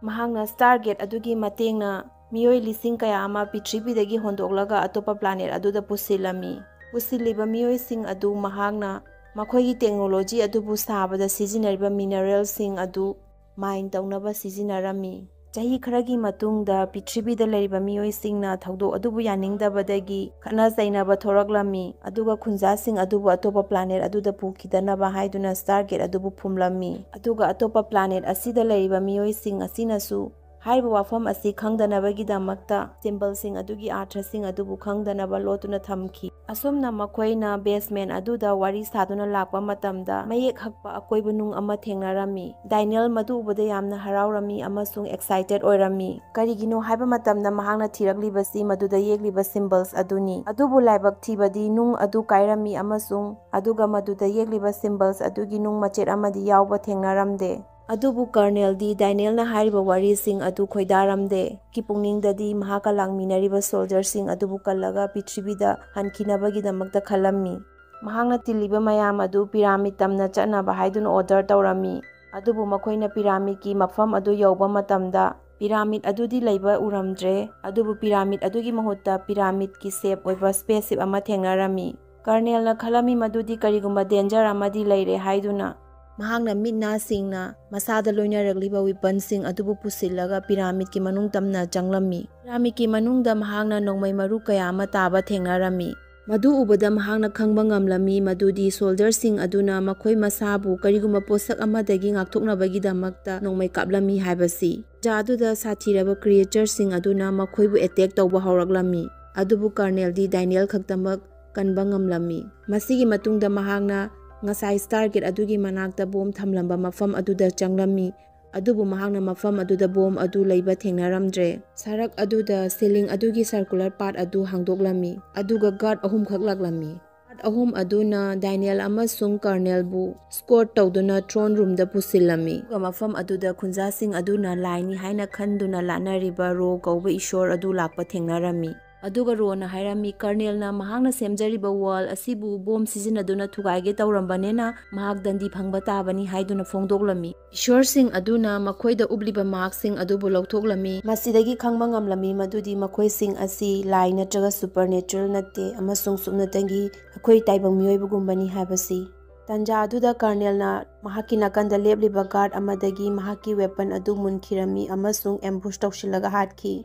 ꯃꯍꯥꯛꯅ ꯁ꯭ꯇꯥꯔ ꯒꯦꯠ ꯑꯗꯨꯒꯤ ꯃꯇꯦꯡꯅ ꯃꯤꯑꯣꯏ ꯂꯤꯁꯤꯡ ꯀꯌꯥ ꯑꯃ ꯄ꯭ꯔꯤꯊꯤꯕꯤꯗꯒꯤ ꯍꯣꯟꯗꯣꯛꯂꯒ ꯑꯇꯣꯞꯄ ꯄ꯭ꯂꯥꯅꯦꯠ ꯑꯗꯨꯗ ꯄꯨꯁꯤꯜꯂꯝꯃꯤ꯫ ꯄꯨꯁꯤꯜꯂꯤꯕ ꯃꯤꯑꯣꯏꯁꯤꯡ ꯑꯗꯨ ꯃꯍꯥꯛꯅ ꯃꯈꯣꯏꯒꯤ ꯇꯦꯛꯅꯣꯂꯣꯖꯤ ꯑꯗꯨꯕꯨ ꯁꯥꯕꯗ ꯁꯤꯖꯤꯟꯅꯔꯤꯕ ꯃꯤꯅꯔꯦꯜꯁꯤꯡ ꯑꯗꯨ ꯃꯥꯏꯟ ꯇꯧꯅꯕ ꯁꯤꯖꯤꯟꯅꯔꯝꯃꯤ꯫ ꯆꯍꯤ ꯈꯔꯒꯤ ꯃꯇꯨꯡꯗ ꯄ꯭ꯔꯤꯊꯤꯕꯤꯗ ꯂꯩꯔꯤꯕ ꯃꯤꯑꯣꯏꯁꯤꯡꯅ ꯊꯧꯗꯣꯛ ꯑꯗꯨꯕꯨ ꯌꯥꯅꯤꯡꯗꯕꯗꯒꯤ ꯈꯠꯅ ꯆꯩꯅꯕ ꯊꯣꯔꯛꯂꯝꯃꯤ, ꯑꯗꯨꯒ ꯈꯨꯟꯖꯥꯁꯤꯡ ꯑꯗꯨꯕꯨ ꯑꯇꯣꯞꯄ ꯄ꯭ꯂꯥꯅꯦꯠ ꯑꯗꯨꯗ ꯄꯨꯈꯤꯗꯅꯕ ꯍꯥꯏꯗꯨꯅ ꯁ꯭ꯇꯥꯔ ꯒꯦꯠ ꯑꯗꯨꯕꯨ ꯐꯨꯝꯂꯝꯃꯤ꯫ ꯑꯗꯨꯒ ꯑꯇꯣꯞꯄ ꯄ꯭ꯂꯥꯅꯦꯠ ꯑꯁꯤꯗ ꯂꯩꯔꯤꯕ ꯃꯤꯑꯣꯏꯁꯤꯡ ꯑꯁꯤꯅꯁꯨ ꯍꯥꯏꯔꯤꯕ ꯋꯥꯐꯝ ꯑꯁꯤ ꯈꯪꯗꯅꯕꯒꯤꯗꯃꯛꯇ ꯁꯤꯝꯕꯜꯁꯤꯡ ꯑꯗꯨꯒꯤ ꯑꯥꯔꯊꯁꯤꯡ ꯑꯗꯨꯕꯨ ꯈꯪꯗꯅꯕ ꯂꯣꯠꯇꯨꯅ ꯊꯝꯈꯤ꯫ ꯑꯁꯨꯝꯅ ꯃꯈꯣꯏꯅ ꯕꯦꯁꯃꯦꯟ ꯑꯗꯨꯗ ꯋꯥꯔꯤ ꯁꯥꯗꯨꯅ ꯂꯥꯛꯄ ꯃꯇꯝꯗ ꯃꯌꯦꯛ ꯍꯛꯄ ꯑꯀꯣꯏꯕ ꯅꯨꯡ ꯑꯃ ꯊꯦꯡꯅꯔꯝꯃꯤ꯫ ꯗꯥꯏꯅꯦꯜ ꯃꯗꯨ ꯎꯕꯗ ꯌꯥꯝꯅ ꯍꯔꯥꯎꯔꯝꯃꯤ ꯑꯃꯁꯨꯡ ꯑꯦꯛꯁꯥꯏꯇꯦꯠ ꯑꯣꯏꯔꯝꯃꯤ꯫ ꯀꯔꯤꯒꯤꯅꯣ ꯍꯥꯏꯕ ꯃꯇꯝꯗ ꯃꯍꯥꯛꯅ ꯊꯤꯔꯛꯂꯤꯕꯁꯤ ꯃꯗꯨꯗ ꯌꯦꯛꯂꯤꯕ ꯁꯤꯝꯕꯜꯁ ꯑꯗꯨꯅꯤ꯫ ꯑꯗꯨꯕꯨ ꯂꯥꯏꯕꯛ ꯊꯤꯕꯗꯤ ꯅꯨꯡ ꯑꯗꯨ ꯀꯥꯏꯔꯝꯃꯤ ꯑꯃꯁꯨꯡ ꯑꯗꯨꯒ ꯃꯗꯨꯗ ꯌꯦꯛꯂꯤꯕ ꯁꯤꯝꯕꯜꯁ ꯑꯗꯨꯒꯤ ꯅꯨꯡ ꯃꯆꯦꯠ ꯑꯃꯗꯤ ꯌꯥꯎꯕ ꯊꯦꯡꯅꯔꯝꯗꯦ꯫ ꯑꯗꯨꯕꯨ ꯀꯔꯅꯦꯜꯗꯤ ꯗꯥꯏꯅꯦꯜꯅ ꯍꯥꯏꯔꯤꯕ ꯋꯥꯔꯤꯁꯤꯡ ꯑꯗꯨ ꯈꯣꯏꯗꯥꯔꯝꯗꯦ꯫ ꯀꯤ ꯄꯨꯛꯅꯤꯡꯗꯗꯤ ꯃꯍꯥꯛꯀ ꯂꯥꯛꯃꯤꯟꯅꯔꯤꯕ ꯁꯣꯜꯖꯔꯁꯤꯡ ꯑꯗꯨꯕꯨ ꯀꯜꯂꯒ ꯄ꯭ꯔꯤꯊꯤꯕꯤꯗ ꯍꯟꯈꯤꯅꯕꯒꯤꯗꯃꯛꯇ ꯈꯜꯂꯝꯃꯤ꯫ ꯃꯍꯥꯛꯅ ꯇꯤꯜꯂꯤꯕ ꯃꯌꯥꯝ ꯑꯗꯨ ꯄꯤꯔꯥꯃꯤꯗ ꯇꯝꯅ ꯆꯠꯅꯕ ꯍꯥꯏꯗꯨꯅ ꯑꯣꯔꯗꯔ ꯇꯧꯔꯝꯃꯤ꯫ ꯑꯗꯨꯕꯨ ꯃꯈꯣꯏꯅ ꯄꯤꯔꯥꯃꯤꯗꯀꯤ ꯃꯐꯝ ꯑꯗꯨ ꯌꯧꯕ ꯃꯇꯝꯗ ꯄꯤꯔꯥꯃꯤꯗ ꯑꯗꯨꯗꯤ ꯂꯩꯕ ꯎꯔꯝꯗ꯭ꯔꯦ, ꯑꯗꯨꯕꯨ ꯄꯤꯔꯥꯃꯤꯗ ꯑꯗꯨꯒꯤ ꯃꯍꯨꯠꯇ ꯄꯤꯔꯥꯃꯤꯗꯀꯤ ꯁꯦꯞ ꯑꯣꯏꯕ ꯁ꯭ꯄꯦꯁꯁꯤꯞ ꯑꯃ ꯊꯦꯡꯅꯔꯝꯃꯤ꯫ ꯀꯔꯅꯦꯜꯅ ꯈꯜꯂꯝꯃꯤ ꯃꯗꯨꯗꯤ ꯀꯔꯤꯒꯨꯝꯕ ꯗꯦꯟꯖꯔ ꯑꯃꯗꯤ ꯂꯩꯔꯦ ꯍꯥꯏꯗꯨꯅ꯫ ꯃꯍꯥꯛꯅ ꯃꯤꯠ ꯅꯥ ꯁꯤꯡꯅ ꯃꯁꯥꯗ ꯂꯣꯏꯅꯔꯛꯂꯤꯕ ꯋꯤꯄꯟꯁꯤꯡ ꯑꯗꯨꯕꯨ ꯄꯨꯁꯤꯜꯂꯒ ꯄꯤꯔꯥꯃꯤꯗꯀꯤ ꯃꯅꯨꯡ ꯇꯝꯅ ꯆꯪꯂꯝꯃꯤ꯫ ꯄꯤꯔꯥꯃꯤꯗꯀꯤ ꯃꯅꯨꯡꯗ ꯃꯍꯥꯛꯅ ꯅꯣꯡꯃꯩ ꯃꯔꯨ ꯀꯌꯥ ꯑꯃ ꯇꯥꯕ ꯊꯦꯡꯅꯔꯝꯃꯤ꯫ ꯃꯗꯨ ꯎꯕꯗ ꯃꯍꯥꯛꯅ ꯈꯪꯕ ꯉꯝꯂꯝꯃꯤ ꯃꯗꯨꯗꯤ ꯁꯣꯜꯖꯔꯁꯤꯡ ꯑꯗꯨꯅ ꯃꯈꯣꯏ ꯃꯁꯥꯕꯨ ꯀꯔꯤꯒꯨꯝꯕ ꯄꯣꯠꯁꯛ ꯑꯃꯗꯒꯤ ꯉꯥꯛꯊꯣꯛꯅꯕꯒꯤꯗꯃꯛꯇ ꯅꯣꯡꯃꯩ ꯀꯥꯞꯂꯝꯃꯤ ꯍꯥꯏꯕꯁꯤ꯫ ꯇꯟꯖꯥ ꯑꯗꯨꯗ ꯁꯥꯊꯤꯔꯕ ꯀ꯭ꯔꯤꯌꯦꯆꯔꯁꯤꯡ ꯑꯗꯨꯅ ꯃꯈꯣꯏꯕꯨ ꯑꯦꯇꯦꯛ ꯇꯧꯕ ꯍꯧꯔꯛꯂꯝꯃꯤ, ꯑꯗꯨꯕꯨ ꯀꯔꯅꯦꯜꯗꯤ ꯗꯥꯏꯅꯦꯜ ꯈꯛꯇꯃꯛ ꯀꯟꯕ ꯉꯝꯂꯝꯃꯤ꯫ ꯃꯁꯤꯒꯤ ꯃꯇꯨꯡꯗ ꯃꯍꯥꯛꯅ ꯉꯁꯥꯏ ꯁ꯭ꯇꯥꯔꯒꯦꯠ ꯑꯗꯨꯒꯤ ꯃꯅꯥꯛꯇ ꯕꯣꯝ ꯊꯝꯂꯝꯕ ꯃꯐꯝ ꯑꯗꯨꯗ ꯆꯪꯂꯝꯃꯤ, ꯑꯗꯨꯕꯨ ꯃꯍꯥꯛꯅ ꯃꯐꯝ ꯑꯗꯨꯗ ꯕꯣꯝ ꯑꯗꯨ ꯂꯩꯕ ꯊꯦꯡꯅꯔꯝꯗ꯭ꯔꯦ꯫ ꯁꯔꯛ ꯑꯗꯨꯗ ꯁꯤꯂꯤꯡ ꯑꯗꯨꯒꯤ ꯁꯔꯀꯨꯂꯔ ꯄꯥꯠ ꯑꯗꯨ ꯍꯥꯡꯗꯣꯛꯂꯝꯃꯤ, ꯑꯗꯨꯒ ꯒꯥꯔꯗ ꯑꯍꯨꯝꯈꯛ ꯂꯥꯛꯂꯝꯃꯤ꯫ ꯒꯥꯔꯗ ꯑꯍꯨꯝ ꯑꯗꯨꯅ ꯗꯥꯏꯅꯦꯜ ꯑꯃꯁꯨꯡ ꯀꯔꯅꯦꯜꯕꯨ ꯁ꯭ꯀꯣꯔꯠ ꯇꯧꯗꯨꯅ ꯊ꯭ꯔꯣꯟ ꯔꯨꯝꯗ ꯄꯨꯁꯤꯜꯂꯝꯃꯤ, ꯑꯗꯨꯒ ꯃꯐꯝ ꯑꯗꯨꯗ ꯈꯨꯟꯖꯥꯁꯤꯡ ꯑꯗꯨꯅ ꯂꯥꯏꯅꯤ ꯍꯥꯏꯅ ꯈꯟꯗꯨꯅ ꯂꯥꯠꯅꯔꯤꯕ ꯔꯣ ꯀꯧꯕ ꯏꯁꯣꯔ ꯑꯗꯨ ꯂꯥꯛꯄ ꯊꯦꯡꯅꯔꯝꯃꯤ꯫ ꯑꯗꯨꯒ ꯔꯣꯅ ꯍꯥꯏꯔꯝꯃꯤ, ꯀꯔꯅꯦꯜꯅ ꯃꯍꯥꯛꯅ ꯁꯦꯝꯖꯔꯤꯕ ꯋꯥꯜ ꯑꯁꯤꯕꯨ ꯕꯣꯝ ꯁꯤꯖꯤꯟꯅꯗꯨꯅ ꯊꯨꯒꯥꯏꯒꯦ ꯇꯧꯔꯝꯕꯅꯤꯅ ꯃꯍꯥꯛ ꯗꯟꯗꯤ ꯐꯪꯕ ꯇꯥꯕꯅꯤ ꯍꯥꯏꯗꯨꯅ ꯐꯣꯡꯗꯣꯛꯂꯝꯃꯤ꯫ ꯏꯁꯣꯔꯁꯤꯡ ꯑꯗꯨꯅ ꯃꯈꯣꯏꯗ ꯎꯞꯂꯤꯕ ꯃꯥꯛꯁꯤꯡ ꯑꯗꯨꯕꯨ ꯂꯧꯊꯣꯛꯂꯝꯃꯤ꯫ ꯃꯁꯤꯗꯒꯤ ꯈꯪꯕ ꯉꯝꯂꯝꯃꯤ ꯃꯗꯨꯗꯤ ꯃꯈꯣꯏꯁꯤꯡ ꯑꯁꯤ ꯂꯥꯏ ꯅꯠꯇ꯭ꯔꯒ ꯁꯨꯄꯔꯅꯦꯆꯔꯦꯜ ꯅꯠꯇꯦ ꯑꯃꯁꯨꯡ ꯁꯨꯞꯅꯇꯪꯒꯤ ꯑꯩꯈꯣꯏ ꯇꯥꯏꯕꯪ ꯃꯤꯑꯣꯏꯕꯒꯨꯝꯕꯅꯤ ꯍꯥꯏꯕꯁꯤ꯫ ꯇꯟꯖꯥ ꯑꯗꯨꯗ ꯀꯔꯅꯦꯜꯅ ꯃꯍꯥꯛꯀꯤ ꯅꯥꯀꯟꯗ ꯂꯦꯞꯂꯤꯕ ꯒꯥꯔꯗ ꯑꯃꯗꯒꯤ ꯃꯍꯥꯛꯀꯤ ꯋꯦꯄꯟ ꯑꯗꯨ ꯃꯨꯟꯈꯤꯔꯝꯃꯤ ꯑꯃꯁꯨꯡ ꯑꯦꯝꯕꯨꯁ ꯇꯧꯁꯤꯜꯂꯒ ꯍꯥꯠꯈꯤ꯫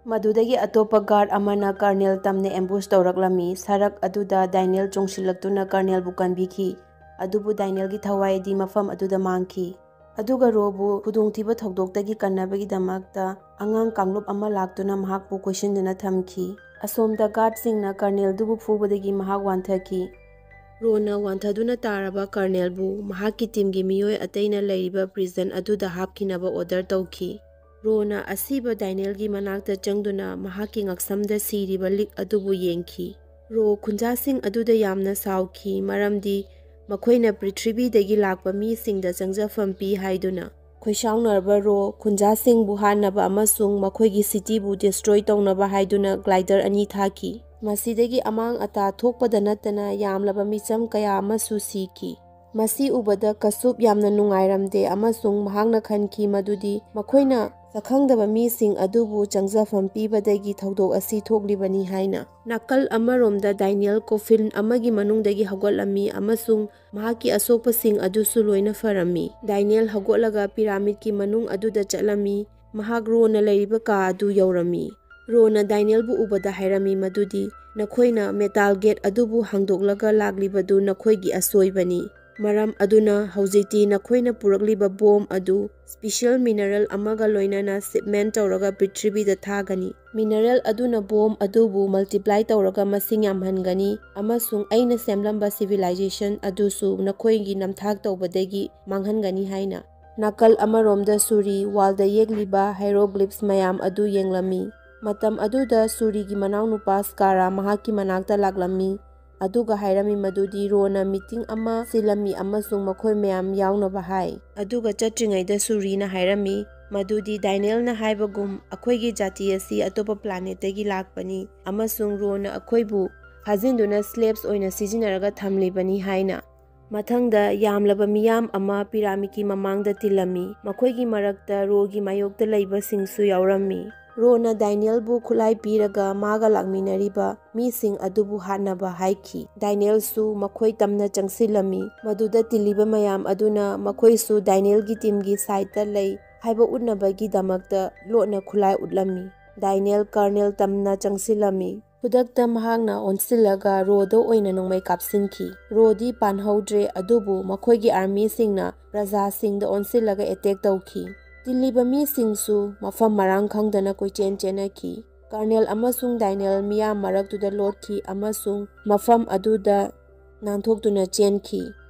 ꯃꯗꯨꯗꯒꯤ ꯑꯇꯣꯞꯄ ꯒꯥꯔꯗ ꯑꯃꯅ ꯀꯔꯅꯦꯜ ꯇꯝꯅ ꯑꯦꯝꯕꯨꯁ ꯇꯧꯔꯛꯂꯝꯃꯤ꯫ ꯁꯔꯛ ꯑꯗꯨꯗ ꯗꯥꯏꯅꯦꯜ ꯆꯣꯡꯁꯤꯜꯂꯛꯇꯨꯅ ꯀꯔꯅꯦꯜꯕꯨ ꯀꯟꯕꯤꯈꯤ, ꯑꯗꯨꯕꯨ ꯗꯥꯏꯅꯦꯜꯒꯤ ꯊꯋꯥꯏꯗꯤ ꯃꯐꯝ ꯑꯗꯨꯗ ꯃꯥꯡꯈꯤ꯫ ꯑꯗꯨꯒ ꯔꯣꯕꯨ ꯈꯨꯗꯣꯡꯊꯤꯕ ꯊꯧꯗꯣꯛꯇꯒꯤ ꯀꯟꯅꯕꯒꯤꯗꯃꯛꯇ ꯑꯉꯥꯡ ꯀꯥꯡꯂꯨꯞ ꯑꯃ ꯂꯥꯛꯇꯨꯅ ꯃꯍꯥꯛꯄꯨ ꯀꯣꯏꯁꯤꯟꯗꯨꯅ ꯊꯝꯈꯤ꯫ ꯑꯁꯣꯝꯗ ꯒꯥꯔꯗꯁꯤꯡꯅ ꯀꯔꯅꯦꯜꯗꯨꯕꯨ ꯐꯨꯕꯗꯒꯤ ꯃꯍꯥꯛ ꯋꯥꯟꯊꯈꯤ꯫ ꯔꯣꯅ ꯋꯥꯟꯊꯗꯨꯅ ꯇꯥꯔꯕ ꯀꯔꯅꯦꯜꯕꯨ ꯃꯍꯥꯛꯀꯤ ꯇꯤꯝꯒꯤ ꯃꯤꯑꯣꯏ ꯑꯇꯩꯅ ꯂꯩꯔꯤꯕ ꯄ꯭ꯔꯤꯖꯟ ꯑꯗꯨꯗ ꯍꯥꯞꯈꯤꯅꯕ ꯑꯣꯔꯗꯔ ꯇꯧꯈꯤ꯫ ꯔꯣꯅ ꯑꯁꯤꯕ ꯗꯥꯏꯅꯦꯜꯒꯤ ꯃꯅꯥꯛꯇ ꯆꯪꯗꯨꯅ ꯃꯍꯥꯛꯀꯤ ꯉꯛꯁꯝꯗ ꯁꯤꯔꯤꯕ ꯂꯤꯛ ꯑꯗꯨꯕꯨ ꯌꯦꯡꯈꯤ꯫ ꯔꯣ ꯈꯨꯟꯖꯥꯁꯤꯡ ꯑꯗꯨꯗ ꯌꯥꯝꯅ ꯁꯥꯎꯈꯤ, ꯃꯔꯝꯗꯤ ꯃꯈꯣꯏꯅ ꯄ꯭ꯔꯤꯊꯤꯕꯤꯗꯒꯤ ꯂꯥꯛꯄ ꯃꯤꯁꯤꯡꯗ ꯆꯪꯖꯐꯝ ꯄꯤ ꯍꯥꯏꯗꯨꯅ꯫ ꯈꯣꯏꯁꯥꯎꯅꯔꯕ ꯔꯣ ꯈꯨꯟꯖꯥꯁꯤꯡꯕꯨ ꯍꯥꯠꯅꯕ ꯑꯃꯁꯨꯡ ꯃꯈꯣꯏꯒꯤ ꯁꯤꯇꯤꯕꯨ ꯗꯤꯁꯇ꯭ꯔꯣꯏ ꯇꯧꯅꯕ ꯍꯥꯏꯗꯨꯅ ꯒ꯭ꯂꯥꯏꯗꯔ ꯑꯅꯤ ꯊꯥꯈꯤ꯫ ꯃꯁꯤꯗꯒꯤ ꯑꯃꯥꯡ ꯑꯇꯥ ꯊꯣꯛꯄꯗ ꯅꯠꯇꯅ ꯌꯥꯝꯂꯕ ꯃꯤꯆꯝ ꯀꯌꯥ ꯑꯃꯁꯨ ꯁꯤꯈꯤ꯫ ꯃꯁꯤ ꯎꯕꯗ ꯀꯁꯨꯞ ꯌꯥꯝꯅ ꯅꯨꯡꯉꯥꯏꯔꯝꯗꯦ ꯑꯃꯁꯨꯡ ꯃꯍꯥꯛꯅ ꯈꯟꯈꯤ ꯃꯗꯨꯗꯤ ꯃꯈꯣꯏꯅ ꯁꯛꯈꯪꯗꯕ ꯃꯤꯁꯤꯡ ꯑꯗꯨꯕꯨ ꯆꯪꯖꯐꯝ ꯄꯤꯕꯗꯒꯤ ꯊꯧꯗꯣꯛ ꯑꯁꯤ ꯊꯣꯛꯂꯤꯕꯅꯤ ꯍꯥꯏꯅ꯫ ꯅꯥꯀꯜ ꯑꯃꯔꯣꯝꯗ ꯗꯥꯏꯅꯤꯌꯦꯜ ꯀꯣꯐꯤꯟ ꯑꯃꯒꯤ ꯃꯅꯨꯡꯗꯒꯤ ꯍꯧꯒꯠꯂꯝꯃꯤ ꯑꯃꯁꯨꯡ ꯃꯍꯥꯛꯀꯤ ꯑꯁꯣꯛꯄꯁꯤꯡ ꯑꯗꯨꯁꯨ ꯂꯣꯏꯅ ꯐꯔꯝꯃꯤ꯫ ꯗꯥꯏꯅꯤꯌꯦꯜ ꯍꯧꯒꯠꯂꯒ ꯄꯤꯔꯥꯃꯤꯗꯀꯤ ꯃꯅꯨꯡ ꯑꯗꯨꯗ ꯆꯠꯂꯝꯃꯤ꯫ ꯃꯍꯥꯛ ꯔꯣꯅ ꯂꯩꯔꯤꯕ ꯀꯥ ꯑꯗꯨ ꯌꯧꯔꯝꯃꯤ꯫ ꯔꯣꯅ ꯗꯥꯏꯅꯤꯌꯦꯜꯕꯨ ꯎꯕꯗ ꯍꯥꯏꯔꯝꯃꯤ ꯃꯗꯨꯗꯤ, "ꯅꯈꯣꯏꯅ ꯃꯦꯇꯥꯜ ꯒꯦꯠ ꯑꯗꯨꯕꯨ ꯍꯥꯡꯗꯣꯛꯂꯒ ꯂꯥꯛꯂꯤꯕꯗꯨ ꯅꯈꯣꯏꯒꯤ ꯑꯁꯣꯏꯕꯅꯤ꯫ ꯃꯔꯝ ꯑꯗꯨꯅ ꯍꯧꯖꯤꯛꯇꯤ ꯅꯈꯣꯏꯅ ꯄꯨꯔꯛꯂꯤꯕ ꯕꯣꯝ ꯑꯗꯨ ꯁ꯭ꯄꯤꯁꯤꯌꯦꯜ ꯃꯤꯅꯔꯦꯜ ꯑꯃꯒ ꯂꯣꯏꯅꯅ ꯁꯤꯞꯃꯦꯟ ꯇꯧꯔꯒ ꯄ꯭ꯔꯤꯊꯤꯕꯤꯗ ꯊꯥꯒꯅꯤ꯫ ꯃꯤꯅꯔꯦꯜ ꯑꯗꯨꯅ ꯕꯣꯝ ꯑꯗꯨꯕꯨ ꯃꯜꯇꯤꯄ꯭ꯂꯥꯏ ꯇꯧꯔꯒ ꯃꯁꯤꯡ ꯌꯥꯝꯍꯟꯒꯅꯤ ꯑꯃꯁꯨꯡ ꯑꯩꯅ ꯁꯦꯝꯂꯝꯕ ꯁꯤꯚꯤꯂꯥꯏꯖꯦꯁꯟ ꯑꯗꯨꯁꯨ ꯅꯈꯣꯏꯒꯤ ꯅꯝꯊꯥꯛ ꯇꯧꯕꯗꯒꯤ ꯃꯥꯡꯍꯟꯒꯅꯤ" ꯍꯥꯏꯅ꯫ ꯅꯥꯀꯜ ꯑꯃꯔꯣꯝꯗ ꯁꯨꯔꯤ ꯋꯥꯜꯗ ꯌꯦꯛꯂꯤꯕ ꯍꯥꯏꯔꯣꯒ꯭ꯂꯤꯐꯁ ꯃꯌꯥꯝ ꯑꯗꯨ ꯌꯦꯡꯂꯝꯃꯤ꯫ ꯃꯇꯝ ꯑꯗꯨꯗ ꯁꯨꯔꯤꯒꯤ ꯃꯅꯥꯎꯅꯨꯄꯥ ꯁ꯭ꯀꯥꯔꯥ ꯃꯍꯥꯛꯀꯤ ꯃꯅꯥꯛꯇ ꯂꯥꯛꯂꯝꯃꯤ, ꯑꯗꯨꯒ ꯍꯥꯏꯔꯝꯃꯤ ꯃꯗꯨꯗꯤ ꯔꯣꯅ ꯃꯤꯇꯤꯡ ꯑꯃ ꯁꯤꯜꯂꯝꯃꯤ ꯑꯃꯁꯨꯡ ꯃꯈꯣꯏ ꯃꯌꯥꯝ ꯌꯥꯎꯅꯕ ꯍꯥꯏ꯫ ꯑꯗꯨꯒ ꯆꯠꯇ꯭ꯔꯤꯉꯩꯗ ꯁꯨꯔꯤꯅ ꯍꯥꯏꯔꯝꯃꯤ ꯃꯗꯨꯗꯤ ꯗꯥꯏꯅꯦꯜꯅ ꯍꯥꯏꯕꯒꯨꯝ ꯑꯩꯈꯣꯏꯒꯤ ꯖꯥꯇꯤ ꯑꯁꯤ ꯑꯇꯣꯞꯄ ꯄ꯭ꯂꯥꯅꯦꯠꯇꯒꯤ ꯂꯥꯛꯄꯅꯤ ꯑꯃꯁꯨꯡ ꯔꯣꯅ ꯑꯩꯈꯣꯏꯕꯨ ꯐꯥꯖꯤꯟꯗꯨꯅ ꯁ꯭ꯂꯦꯕꯁ ꯑꯣꯏꯅ ꯁꯤꯖꯤꯟꯅꯔꯒ ꯊꯝꯂꯤꯕꯅꯤ ꯍꯥꯏꯅ꯫ ꯃꯊꯪꯗ ꯌꯥꯝꯂꯕ ꯃꯤꯌꯥꯝ ꯑꯃ ꯄꯤꯔꯥꯃꯤꯗꯀꯤ ꯃꯃꯥꯡꯗ ꯇꯤꯜꯂꯝꯃꯤ꯫ ꯃꯈꯣꯏꯒꯤ ꯃꯔꯛꯇ ꯔꯣꯒꯤ ꯃꯥꯌꯣꯛꯇ ꯂꯩꯕꯁꯤꯡꯁꯨ ꯌꯥꯎꯔꯝꯃꯤ꯫ ꯔꯣꯅ ꯗꯥꯏꯅꯤꯌꯦꯜꯕꯨ ꯈꯨꯠꯂꯥꯏ ꯄꯤꯔꯒ ꯃꯥꯒ ꯂꯥꯛꯃꯤꯟꯅꯔꯤꯕ ꯃꯤꯁꯤꯡ ꯑꯗꯨꯕꯨ ꯍꯥꯠꯅꯕ ꯍꯥꯏꯈꯤ꯫ ꯗꯥꯏꯅꯤꯌꯦꯜꯁꯨ ꯃꯈꯣꯏ ꯇꯝꯅ ꯆꯪꯁꯤꯜꯂꯝꯃꯤ꯫ ꯃꯗꯨꯗ ꯇꯤꯜꯂꯤꯕ ꯃꯌꯥꯝ ꯑꯗꯨꯅ ꯃꯈꯣꯏꯁꯨ ꯗꯥꯏꯅꯤꯌꯦꯜꯒꯤ ꯇꯤꯝꯒꯤ ꯁꯥꯏꯠꯇ ꯂꯩ ꯍꯥꯏꯕ ꯎꯠꯅꯕꯒꯤꯗꯃꯛꯇ ꯂꯣꯠꯅ ꯈꯨꯠꯂꯥꯏ ꯎꯠꯂꯝꯃꯤ꯫ ꯗꯥꯏꯅꯤꯌꯦꯜ ꯀꯔꯅꯦꯜ ꯇꯝꯅ ꯆꯪꯁꯤꯜꯂꯝꯃꯤ꯫ ꯈꯨꯗꯛꯇ ꯃꯍꯥꯛꯅ ꯑꯣꯟꯁꯤꯜꯂꯒ ꯔꯣꯗ ꯑꯣꯏꯅ ꯅꯣꯡꯃꯩ ꯀꯥꯞꯁꯤꯟꯈꯤ꯫ ꯔꯣꯗꯤ ꯄꯥꯟꯍꯧꯗ꯭ꯔꯦ, ꯑꯗꯨꯕꯨ ꯃꯈꯣꯏꯒꯤ ꯑꯥꯔꯃꯤꯁꯤꯡꯅ ꯄ꯭ꯔꯖꯥꯁꯤꯡꯗ ꯑꯣꯟꯁꯤꯜꯂꯒ ꯑꯦꯇꯦꯛ ꯇꯧꯈꯤ꯫ ꯇꯤꯜꯂꯤꯕ ꯃꯤꯁꯤꯡꯁꯨ ꯃꯐꯝ ꯃꯔꯥꯡ ꯈꯪꯗꯅ ꯀꯣꯏꯆꯦꯟ ꯆꯦꯟꯅꯈꯤ꯫ ꯀꯔꯅꯦꯜ ꯑꯃꯁꯨꯡ ꯗꯥꯏꯅꯦꯜ ꯃꯤꯌꯥꯝ ꯃꯔꯛꯇꯨꯗ ꯂꯣꯠꯈꯤ ꯑꯃꯁꯨꯡ ꯃꯐꯝ ꯑꯗꯨꯗ ꯅꯥꯟꯊꯣꯛꯇꯨꯅ ꯆꯦꯟꯈꯤ꯫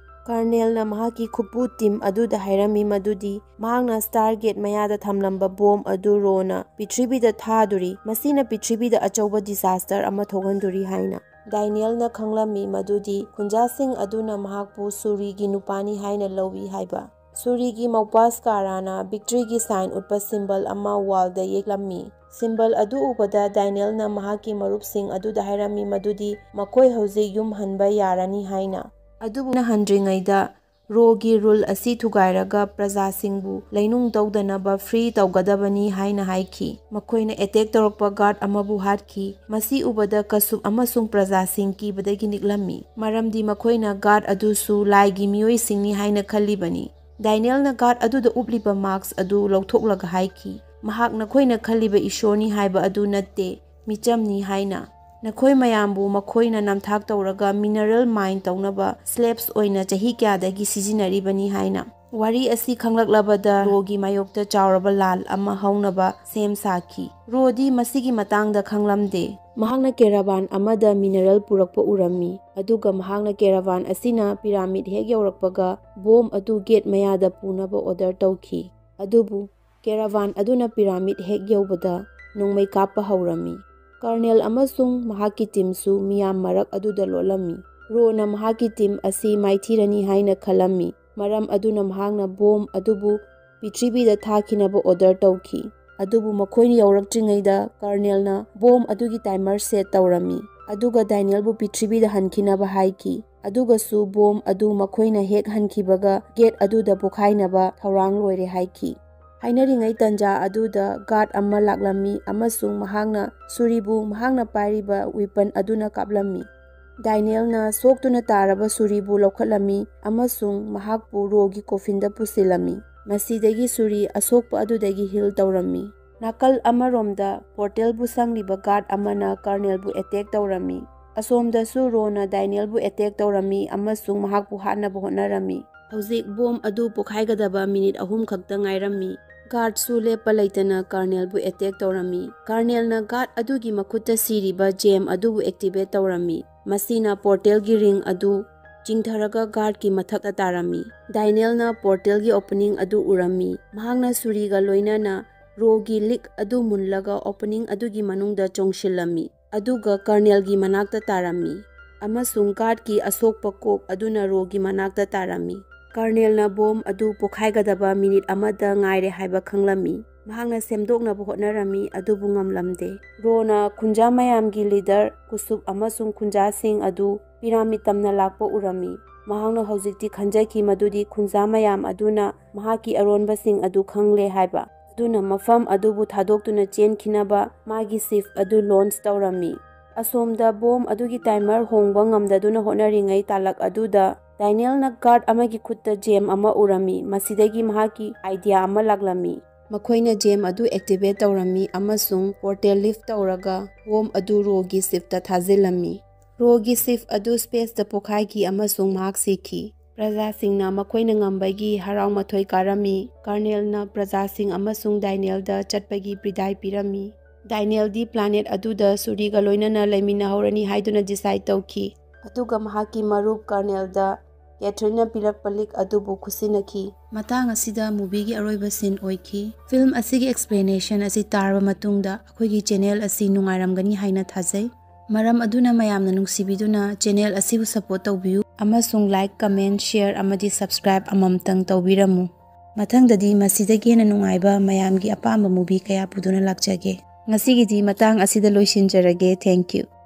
ꯀꯔꯅꯦꯜꯅ ꯃꯍꯥꯛꯀꯤ ꯈꯨꯠꯄꯨ ꯇꯤꯝ ꯑꯗꯨꯗ ꯍꯥꯏꯔꯝꯃꯤ ꯃꯗꯨꯗꯤ ꯃꯍꯥꯛꯅ ꯁ꯭ꯇꯥꯔ ꯒꯦꯠ ꯃꯌꯥꯗ ꯊꯝꯂꯝꯕ ꯕꯣꯝ ꯑꯗꯨ ꯔꯣꯅ ꯄ꯭ꯔꯤꯊꯤꯕꯤꯗ ꯊꯥꯗꯨꯔꯤ, ꯃꯁꯤꯅ ꯄ꯭ꯔꯤꯊꯤꯕꯤꯗ ꯑꯆꯧꯕ ꯗꯤꯖꯥꯁꯇꯔ ꯑꯃ ꯊꯣꯛꯍꯟꯗꯨꯔꯤ ꯍꯥꯏꯅ꯫ ꯗꯥꯏꯅꯦꯜꯅ ꯈꯪꯂꯝꯃꯤ ꯃꯗꯨꯗꯤ ꯈꯨꯟꯖꯥꯁꯤꯡ ꯑꯗꯨꯅ ꯃꯍꯥꯛꯄꯨ ꯁꯨꯔꯤꯒꯤ ꯅꯨꯄꯥꯅꯤ ꯍꯥꯏꯅ ꯂꯧꯏ ꯍꯥꯏꯕ꯫ ꯁꯨꯔꯤꯒꯤ ꯃꯧꯄ꯭ꯋꯥ ꯁ꯭ꯀꯥꯔꯥꯅ ꯚꯤꯛꯇ꯭ꯔꯤꯒꯤ ꯁꯥꯏꯟ ꯎꯠꯄ ꯁꯤꯝꯕꯜ ꯑꯃ ꯋꯥꯜꯗ ꯌꯦꯛꯂꯝꯃꯤ꯫ ꯁꯤꯝꯕꯜ ꯑꯗꯨ ꯎꯕꯗ ꯗꯥꯏꯅꯦꯜꯅ ꯃꯍꯥꯛꯀꯤ ꯃꯔꯨꯞꯁꯤꯡ ꯑꯗꯨꯗ ꯍꯥꯏꯔꯝꯃꯤ ꯃꯗꯨꯗꯤ ꯃꯈꯣꯏ ꯍꯧꯖꯤꯛ ꯌꯨꯝ ꯍꯟꯕ ꯌꯥꯔꯅꯤ ꯍꯥꯏꯅ꯫ ꯑꯗꯨꯕꯨ ꯍꯟꯗ꯭ꯔꯤꯉꯩꯗ ꯔꯣꯒꯤ ꯔꯨꯜ ꯑꯁꯤ ꯊꯨꯒꯥꯏꯔꯒ ꯄ꯭ꯔꯖꯥꯁꯤꯡꯕꯨ ꯂꯩꯅꯨꯡ ꯇꯧꯗꯅꯕ ꯐ꯭ꯔꯤ ꯇꯧꯒꯗꯕꯅꯤ ꯍꯥꯏꯅ ꯍꯥꯏꯈꯤ꯫ ꯃꯈꯣꯏꯅ ꯑꯦꯇꯦꯛ ꯇꯧꯔꯛꯄ ꯒꯥꯔꯗ ꯑꯃꯕꯨ ꯍꯥꯠꯈꯤ꯫ ꯃꯁꯤ ꯎꯕꯗ ꯀꯁꯨꯞ ꯑꯃꯁꯨꯡ ꯄ꯭ꯔꯖꯥꯁꯤꯡ ꯀꯤꯕꯗꯒꯤ ꯅꯤꯛꯂꯝꯃꯤ, ꯃꯔꯝꯗꯤ ꯃꯈꯣꯏꯅ ꯒꯥꯔꯗ ꯑꯗꯨꯁꯨ ꯂꯥꯏꯒꯤ ꯃꯤꯑꯣꯏꯁꯤꯡꯅꯤ ꯍꯥꯏꯅ ꯈꯜꯂꯤꯕꯅꯤ꯫ ꯗꯥꯏꯅꯦꯜꯅ ꯒꯥꯔꯗ ꯑꯗꯨꯗ ꯎꯞꯂꯤꯕ ꯃꯥꯁ꯭ꯛ ꯑꯗꯨ ꯂꯧꯊꯣꯛꯂꯒ ꯍꯥꯏꯈꯤ, "ꯃꯍꯥꯛ ꯅꯈꯣꯏꯅ ꯈꯜꯂꯤꯕ ꯏꯁꯣꯔꯅꯤ ꯍꯥꯏꯕ ꯑꯗꯨ ꯅꯠꯇꯦ, ꯃꯤꯆꯝꯅꯤ ꯍꯥꯏꯅ꯫ ꯅꯈꯣꯏ ꯃꯌꯥꯝꯕꯨ ꯃꯈꯣꯏꯅ ꯅꯝꯊꯥꯛ ꯇꯧꯔꯒ ꯃꯤꯅꯔꯦꯜ ꯃꯥꯏꯟ ꯇꯧꯅꯕ ꯁ꯭ꯂꯦꯕꯁ ꯑꯣꯏꯅ ꯆꯍꯤ ꯀꯌꯥꯗꯒꯤ ꯁꯤꯖꯤꯟꯅꯔꯤꯕꯅꯤ" ꯍꯥꯏꯅ꯫ ꯋꯥꯔꯤ ꯑꯁꯤ ꯈꯪꯂꯛꯂꯕꯗ ꯔꯣꯒꯤ ꯃꯥꯌꯣꯛꯇ ꯆꯥꯎꯔꯕ ꯂꯥꯜ ꯑꯃ ꯍꯧꯅꯕ ꯁꯦꯝ ꯁꯥꯈꯤ꯫ ꯔꯣꯗꯤ ꯃꯁꯤꯒꯤ ꯃꯇꯥꯡꯗ ꯈꯪꯂꯝꯗꯦ꯫ ꯃꯍꯥꯛꯅ ꯀꯦꯔꯥꯚꯥꯟ ꯑꯃꯗ ꯃꯤꯅꯔꯦꯜ ꯄꯨꯔꯛꯄ ꯎꯔꯝꯃꯤ, ꯑꯗꯨꯒ ꯃꯍꯥꯛꯅ ꯀꯦꯔꯥꯚꯥꯟ ꯑꯁꯤꯅ ꯄꯤꯔꯥꯃꯤꯗ ꯍꯦꯛ ꯌꯧꯔꯛꯄꯒ ꯕꯣꯝ ꯑꯗꯨ ꯒꯦꯠ ꯃꯌꯥꯗ ꯄꯨꯅꯕ ꯑꯣꯔꯗꯔ ꯇꯧꯈꯤ꯫ ꯑꯗꯨꯕꯨ ꯀꯦꯔꯥꯚꯥꯟ ꯑꯗꯨꯅ ꯄꯤꯔꯥꯃꯤꯗ ꯍꯦꯛ ꯌꯧꯕꯗ ꯅꯣꯡꯃꯩ ꯀꯥꯞꯄ ꯍꯧꯔꯝꯃꯤ꯫ ꯀꯔꯅꯦꯜ ꯑꯃꯁꯨꯡ ꯃꯍꯥꯛꯀꯤ ꯇꯤꯝꯁꯨ ꯃꯤꯌꯥꯝ ꯃꯔꯛ ꯑꯗꯨꯗ ꯂꯣꯠꯂꯝꯃꯤ꯫ ꯔꯣꯅ ꯃꯍꯥꯛꯀꯤ ꯇꯤꯝ ꯑꯁꯤ ꯃꯥꯏꯊꯤꯔꯅꯤ ꯍꯥꯏꯅ ꯈꯜꯂꯝꯃꯤ, ꯃꯔꯝ ꯑꯗꯨꯅ ꯃꯍꯥꯛꯅ ꯕꯣꯝ ꯑꯗꯨꯕꯨ ꯄ꯭ꯔꯤꯊꯤꯕꯤꯗ ꯊꯥꯈꯤꯅꯕ ꯑꯣꯔꯗꯔ ꯇꯧꯈꯤ꯫ ꯑꯗꯨꯕꯨ ꯃꯈꯣꯏꯅ ꯌꯧꯔꯛꯇ꯭ꯔꯤꯉꯩꯗ ꯀꯔꯅꯦꯜꯅ ꯕꯣꯝ ꯑꯗꯨꯒꯤ ꯇꯥꯏꯃꯔ ꯁꯦꯠ ꯇꯧꯔꯝꯃꯤ, ꯑꯗꯨꯒ ꯗꯥꯏꯅꯦꯜꯕꯨ ꯄ꯭ꯔꯤꯊꯤꯕꯤꯗ ꯍꯟꯈꯤꯅꯕ ꯍꯥꯏꯈꯤ꯫ ꯑꯗꯨꯒꯁꯨ ꯕꯣꯝ ꯑꯗꯨ ꯃꯈꯣꯏꯅ ꯍꯦꯛ ꯍꯟꯈꯤꯕꯒ ꯒꯦꯠ ꯑꯗꯨꯗ ꯄꯣꯈꯥꯏꯅꯕ ꯊꯧꯔꯥꯡ ꯂꯣꯏꯔꯦ ꯍꯥꯏꯈꯤ꯫ ꯍꯥꯏꯅꯔꯤꯉꯩ ꯇꯟꯖꯥ ꯑꯗꯨꯗ ꯒꯥꯔꯗ ꯑꯃ ꯂꯥꯛꯂꯝꯃꯤ ꯑꯃꯁꯨꯡ ꯃꯍꯥꯛꯅ ꯁꯨꯔꯤꯕꯨ ꯃꯍꯥꯛꯅ ꯄꯥꯏꯔꯤꯕ ꯋꯤꯄꯟ ꯑꯗꯨꯅ ꯀꯥꯞꯂꯝꯃꯤ꯫ ꯗꯥꯏꯅꯦꯜꯅ ꯁꯣꯛꯇꯨꯅ ꯇꯥꯔꯕ ꯁꯨꯔꯤꯕꯨ ꯂꯧꯈꯠꯂꯝꯃꯤ ꯑꯃꯁꯨꯡ ꯃꯍꯥꯛꯄꯨ ꯔꯣꯒꯤ ꯀꯣꯐꯤꯟꯗ ꯄꯨꯁꯤꯜꯂꯝꯃꯤ꯫ ꯃꯁꯤꯗꯒꯤ ꯁꯨꯔꯤ ꯑꯁꯣꯛꯄ ꯑꯗꯨꯗꯒꯤ ꯍꯤꯜ ꯇꯧꯔꯝꯃꯤ꯫ ꯅꯥꯀꯜ ꯑꯃꯔꯣꯝꯗ ꯄꯣꯔꯇꯦꯜꯕꯨ ꯁꯪꯂꯤꯕ ꯒꯥꯔꯗ ꯑꯃꯅ ꯀꯔꯅꯦꯜꯕꯨ ꯑꯦꯇꯦꯛ ꯇꯧꯔꯝꯃꯤ꯫ ꯑꯁꯣꯝꯗꯁꯨ ꯔꯣꯅ ꯗꯥꯏꯅꯦꯜꯕꯨ ꯑꯦꯇꯦꯛ ꯇꯧꯔꯝꯃꯤ ꯑꯃꯁꯨꯡ ꯃꯍꯥꯛꯄꯨ ꯍꯥꯠꯅꯕ ꯍꯣꯠꯅꯔꯝꯃꯤ꯫ ꯍꯧꯖꯤꯛ ꯕꯣꯝ ꯑꯗꯨ ꯄꯣꯈꯥꯏꯒꯗꯕ ꯃꯤꯅꯤꯠ ꯑꯍꯨꯝ ꯈꯛꯇ ꯉꯥꯏꯔꯝꯃꯤ꯫ ꯒꯥꯔꯗꯁꯨ ꯂꯦꯞꯄ ꯂꯩꯇꯅ ꯀꯔꯅꯦꯜꯕꯨ ꯑꯦꯇꯦꯛ ꯇꯧꯔꯝꯃꯤ꯫ ꯀꯔꯅꯦꯜꯅ ꯒꯥꯔꯗ ꯑꯗꯨꯒꯤ ꯃꯈꯨꯠꯇ ꯁꯤꯔꯤꯕ ꯖꯦꯝ ꯑꯗꯨꯕꯨ ꯑꯦꯛꯇꯤꯚꯦꯠ ꯇꯧꯔꯝꯃꯤ꯫ ꯃꯁꯤꯅ ꯄꯣꯔꯇꯦꯜꯒꯤ ꯔꯤꯡ ꯑꯗꯨ ꯆꯤꯡꯊꯔꯒ ꯒꯥꯔꯗꯀꯤ ꯃꯊꯛꯇ ꯇꯥꯔꯝꯃꯤ꯫ ꯗꯥꯏꯅꯦꯜꯅ ꯄꯣꯔꯇꯦꯜꯒꯤ ꯑꯣꯄꯅꯤꯡ ꯑꯗꯨ ꯎꯔꯝꯃꯤ꯫ ꯃꯍꯥꯛꯅ ꯁꯨꯔꯤꯒ ꯂꯣꯏꯅꯅ ꯔꯣꯒꯤ ꯂꯤꯛ ꯑꯗꯨ ꯃꯨꯜꯂꯒ ꯑꯣꯄꯅꯤꯡ ꯑꯗꯨꯒꯤ ꯃꯅꯨꯡꯗ ꯆꯣꯡꯁꯤꯜꯂꯝꯃꯤ, ꯑꯗꯨꯒ ꯀꯔꯅꯦꯜꯒꯤ ꯃꯅꯥꯛꯇ ꯇꯥꯔꯝꯃꯤ, ꯑꯃꯁꯨꯡ ꯒꯥꯔꯗꯀꯤ ꯑꯁꯣꯛꯄ ꯀꯣꯛ ꯑꯗꯨꯅ ꯔꯣꯒꯤ ꯃꯅꯥꯛꯇ ꯇꯥꯔꯝꯃꯤ꯫ ꯀꯔꯅꯦꯜꯅ ꯕꯣꯝ ꯑꯗꯨ ꯄꯣꯈꯥꯏꯒꯗꯕ ꯃꯤꯅꯤꯠ ꯑꯃꯗ ꯉꯥꯏꯔꯦ ꯍꯥꯏꯕ ꯈꯪꯂꯝꯃꯤ꯫ ꯃꯍꯥꯛꯅ ꯁꯦꯝꯗꯣꯛꯅꯕ ꯍꯣꯠꯅꯔꯝꯃꯤ, ꯑꯗꯨꯕꯨ ꯉꯝꯂꯝꯗꯦ꯫ ꯔꯣꯅ ꯈꯨꯟꯖꯥ ꯃꯌꯥꯝꯒꯤ ꯂꯤꯗꯔ ꯀꯨꯁꯨꯞ ꯑꯃꯁꯨꯡ ꯈꯨꯟꯖꯥꯁꯤꯡ ꯑꯗꯨ ꯄꯤꯔꯥꯃꯤꯗ ꯇꯝꯅ ꯂꯥꯛꯄ ꯎꯔꯝꯃꯤ꯫ ꯃꯍꯥꯛꯅ ꯍꯧꯖꯤꯛꯇꯤ ꯈꯟꯖꯈꯤ ꯃꯗꯨꯗꯤ ꯈꯨꯟꯖꯥ ꯃꯌꯥꯝ ꯑꯗꯨꯅ ꯃꯍꯥꯛꯀꯤ ꯑꯔꯣꯟꯕꯁꯤꯡ ꯑꯗꯨ ꯈꯪꯂꯦ ꯍꯥꯏꯕ꯫ ꯑꯗꯨꯅ ꯃꯐꯝ ꯑꯗꯨꯕꯨ ꯊꯥꯗꯣꯛꯇꯨꯅ ꯆꯦꯟꯈꯤꯅꯕ ꯃꯥꯒꯤ ship ꯑꯗꯨ launch ꯇꯧꯔꯝꯃꯤ꯫ ꯑꯁꯣꯝꯗ bomb ꯑꯗꯨꯒꯤ timer ꯍꯣꯡꯕ ꯉꯝꯗꯗꯨꯅ ꯍꯣꯠꯅꯔꯤꯉꯩ ꯇꯥꯂꯛ ꯑꯗꯨꯗ ꯗꯥꯏꯅꯦꯜꯅ guard ꯑꯃꯒꯤ ꯈꯨꯠꯇ gem ꯑꯃ ꯎꯔꯝꯃꯤ꯫ ꯃꯁꯤꯗꯒꯤ ꯃꯍꯥꯛꯀꯤ idea ꯑꯃ ꯂꯥꯛꯂꯝꯃꯤ꯫ ꯃꯈꯣꯏꯅ gem ꯑꯗꯨ activate ꯇꯧꯔꯝꯃꯤ ꯑꯃꯁꯨꯡ portal lift ꯇꯧꯔꯒ bomb ꯑꯗꯨ ꯔꯣꯒꯤ shipꯇ ꯊꯥꯖꯤꯜꯂꯝꯃꯤ꯫ ꯔꯣꯒꯤ ship ꯑꯗꯨ spaceꯇ ꯄꯣꯈꯥꯏꯈꯤ ꯑꯃꯁꯨꯡ ꯃꯍꯥꯛ ꯁꯤꯈꯤ꯫ ꯄ꯭ꯔꯖꯥꯁꯤꯡꯅ ꯃꯈꯣꯏꯅ ꯉꯝꯕꯒꯤ ꯍꯔꯥꯎ ꯃꯊꯣꯏ ꯀꯥꯔꯝꯃꯤ꯫ ꯀꯔꯅꯦꯜꯅ ꯄ꯭ꯔꯖꯥꯁꯤꯡ ꯑꯃꯁꯨꯡ ꯗꯥꯏꯅꯦꯜꯗ ꯆꯠꯄꯒꯤ ꯕꯤꯗꯥꯏ ꯄꯤꯔꯝꯃꯤ꯫ ꯗꯥꯏꯅꯦꯜꯗꯤ planet ꯑꯗꯨꯗ ꯁꯨꯔꯤꯒ ꯂꯣꯏꯅꯅ ꯂꯩꯃꯤꯟꯅꯍꯧꯔꯅꯤ ꯍꯥꯏꯗꯨꯅ decide ꯇꯧꯈꯤ꯫ ꯑꯗꯨꯒ ꯃꯍꯥꯛꯀꯤ ꯃꯔꯨꯞ ꯀꯔꯅꯦꯜꯗ ꯀꯦꯊ꯭ꯔꯤꯟꯅ ꯄꯤꯔꯛꯄ ꯂꯤꯛ ꯑꯗꯨꯕꯨ ꯈꯨꯠꯁꯤꯟꯅꯈꯤ꯫ ꯃꯇꯥꯡ ꯑꯁꯤꯗ movieꯒꯤ ꯑꯔꯣꯏꯕ scene ꯑꯣꯏꯈꯤ꯫ Film ꯑꯁꯤꯒꯤ explanation ꯑꯁꯤ ꯇꯥꯔꯕ ꯃꯇꯨꯡꯗ ꯑꯩꯈꯣꯏꯒꯤ channel ꯑꯁꯤ ꯅꯨꯡꯉꯥꯏꯔꯝꯒꯅꯤ ꯍꯥꯏꯅ ꯊꯥꯖꯩ꯫ ꯃꯔꯝ ꯑꯗꯨꯅ ꯃꯌꯥꯝꯅ ꯅꯨꯡꯁꯤꯕꯤꯗꯨꯅ channel ꯑꯁꯤꯕꯨ support ꯇꯧꯕꯤꯌꯨ ꯑꯃꯁꯨꯡ like, comment, share ꯑꯃꯗꯤ subscribe ꯑꯃꯃꯝꯇꯪ ꯇꯧꯕꯤꯔꯝꯃꯨ꯫ ꯃꯊꯪꯗꯗꯤ ꯃꯁꯤꯗꯒꯤ ꯍꯦꯟꯅ ꯅꯨꯡꯉꯥꯏꯕ ꯃꯌꯥꯝꯒꯤ ꯑꯄꯥꯝꯕ movie ꯀꯌꯥ ꯄꯨꯗꯨꯅ ꯂꯥꯛꯆꯒꯦ꯫ ꯉꯁꯤꯒꯤꯗꯤ ꯃꯇꯥꯡ ꯑꯁꯤꯗ ꯂꯣꯏꯁꯤꯟꯖꯔꯒꯦ꯫ Thank you꯫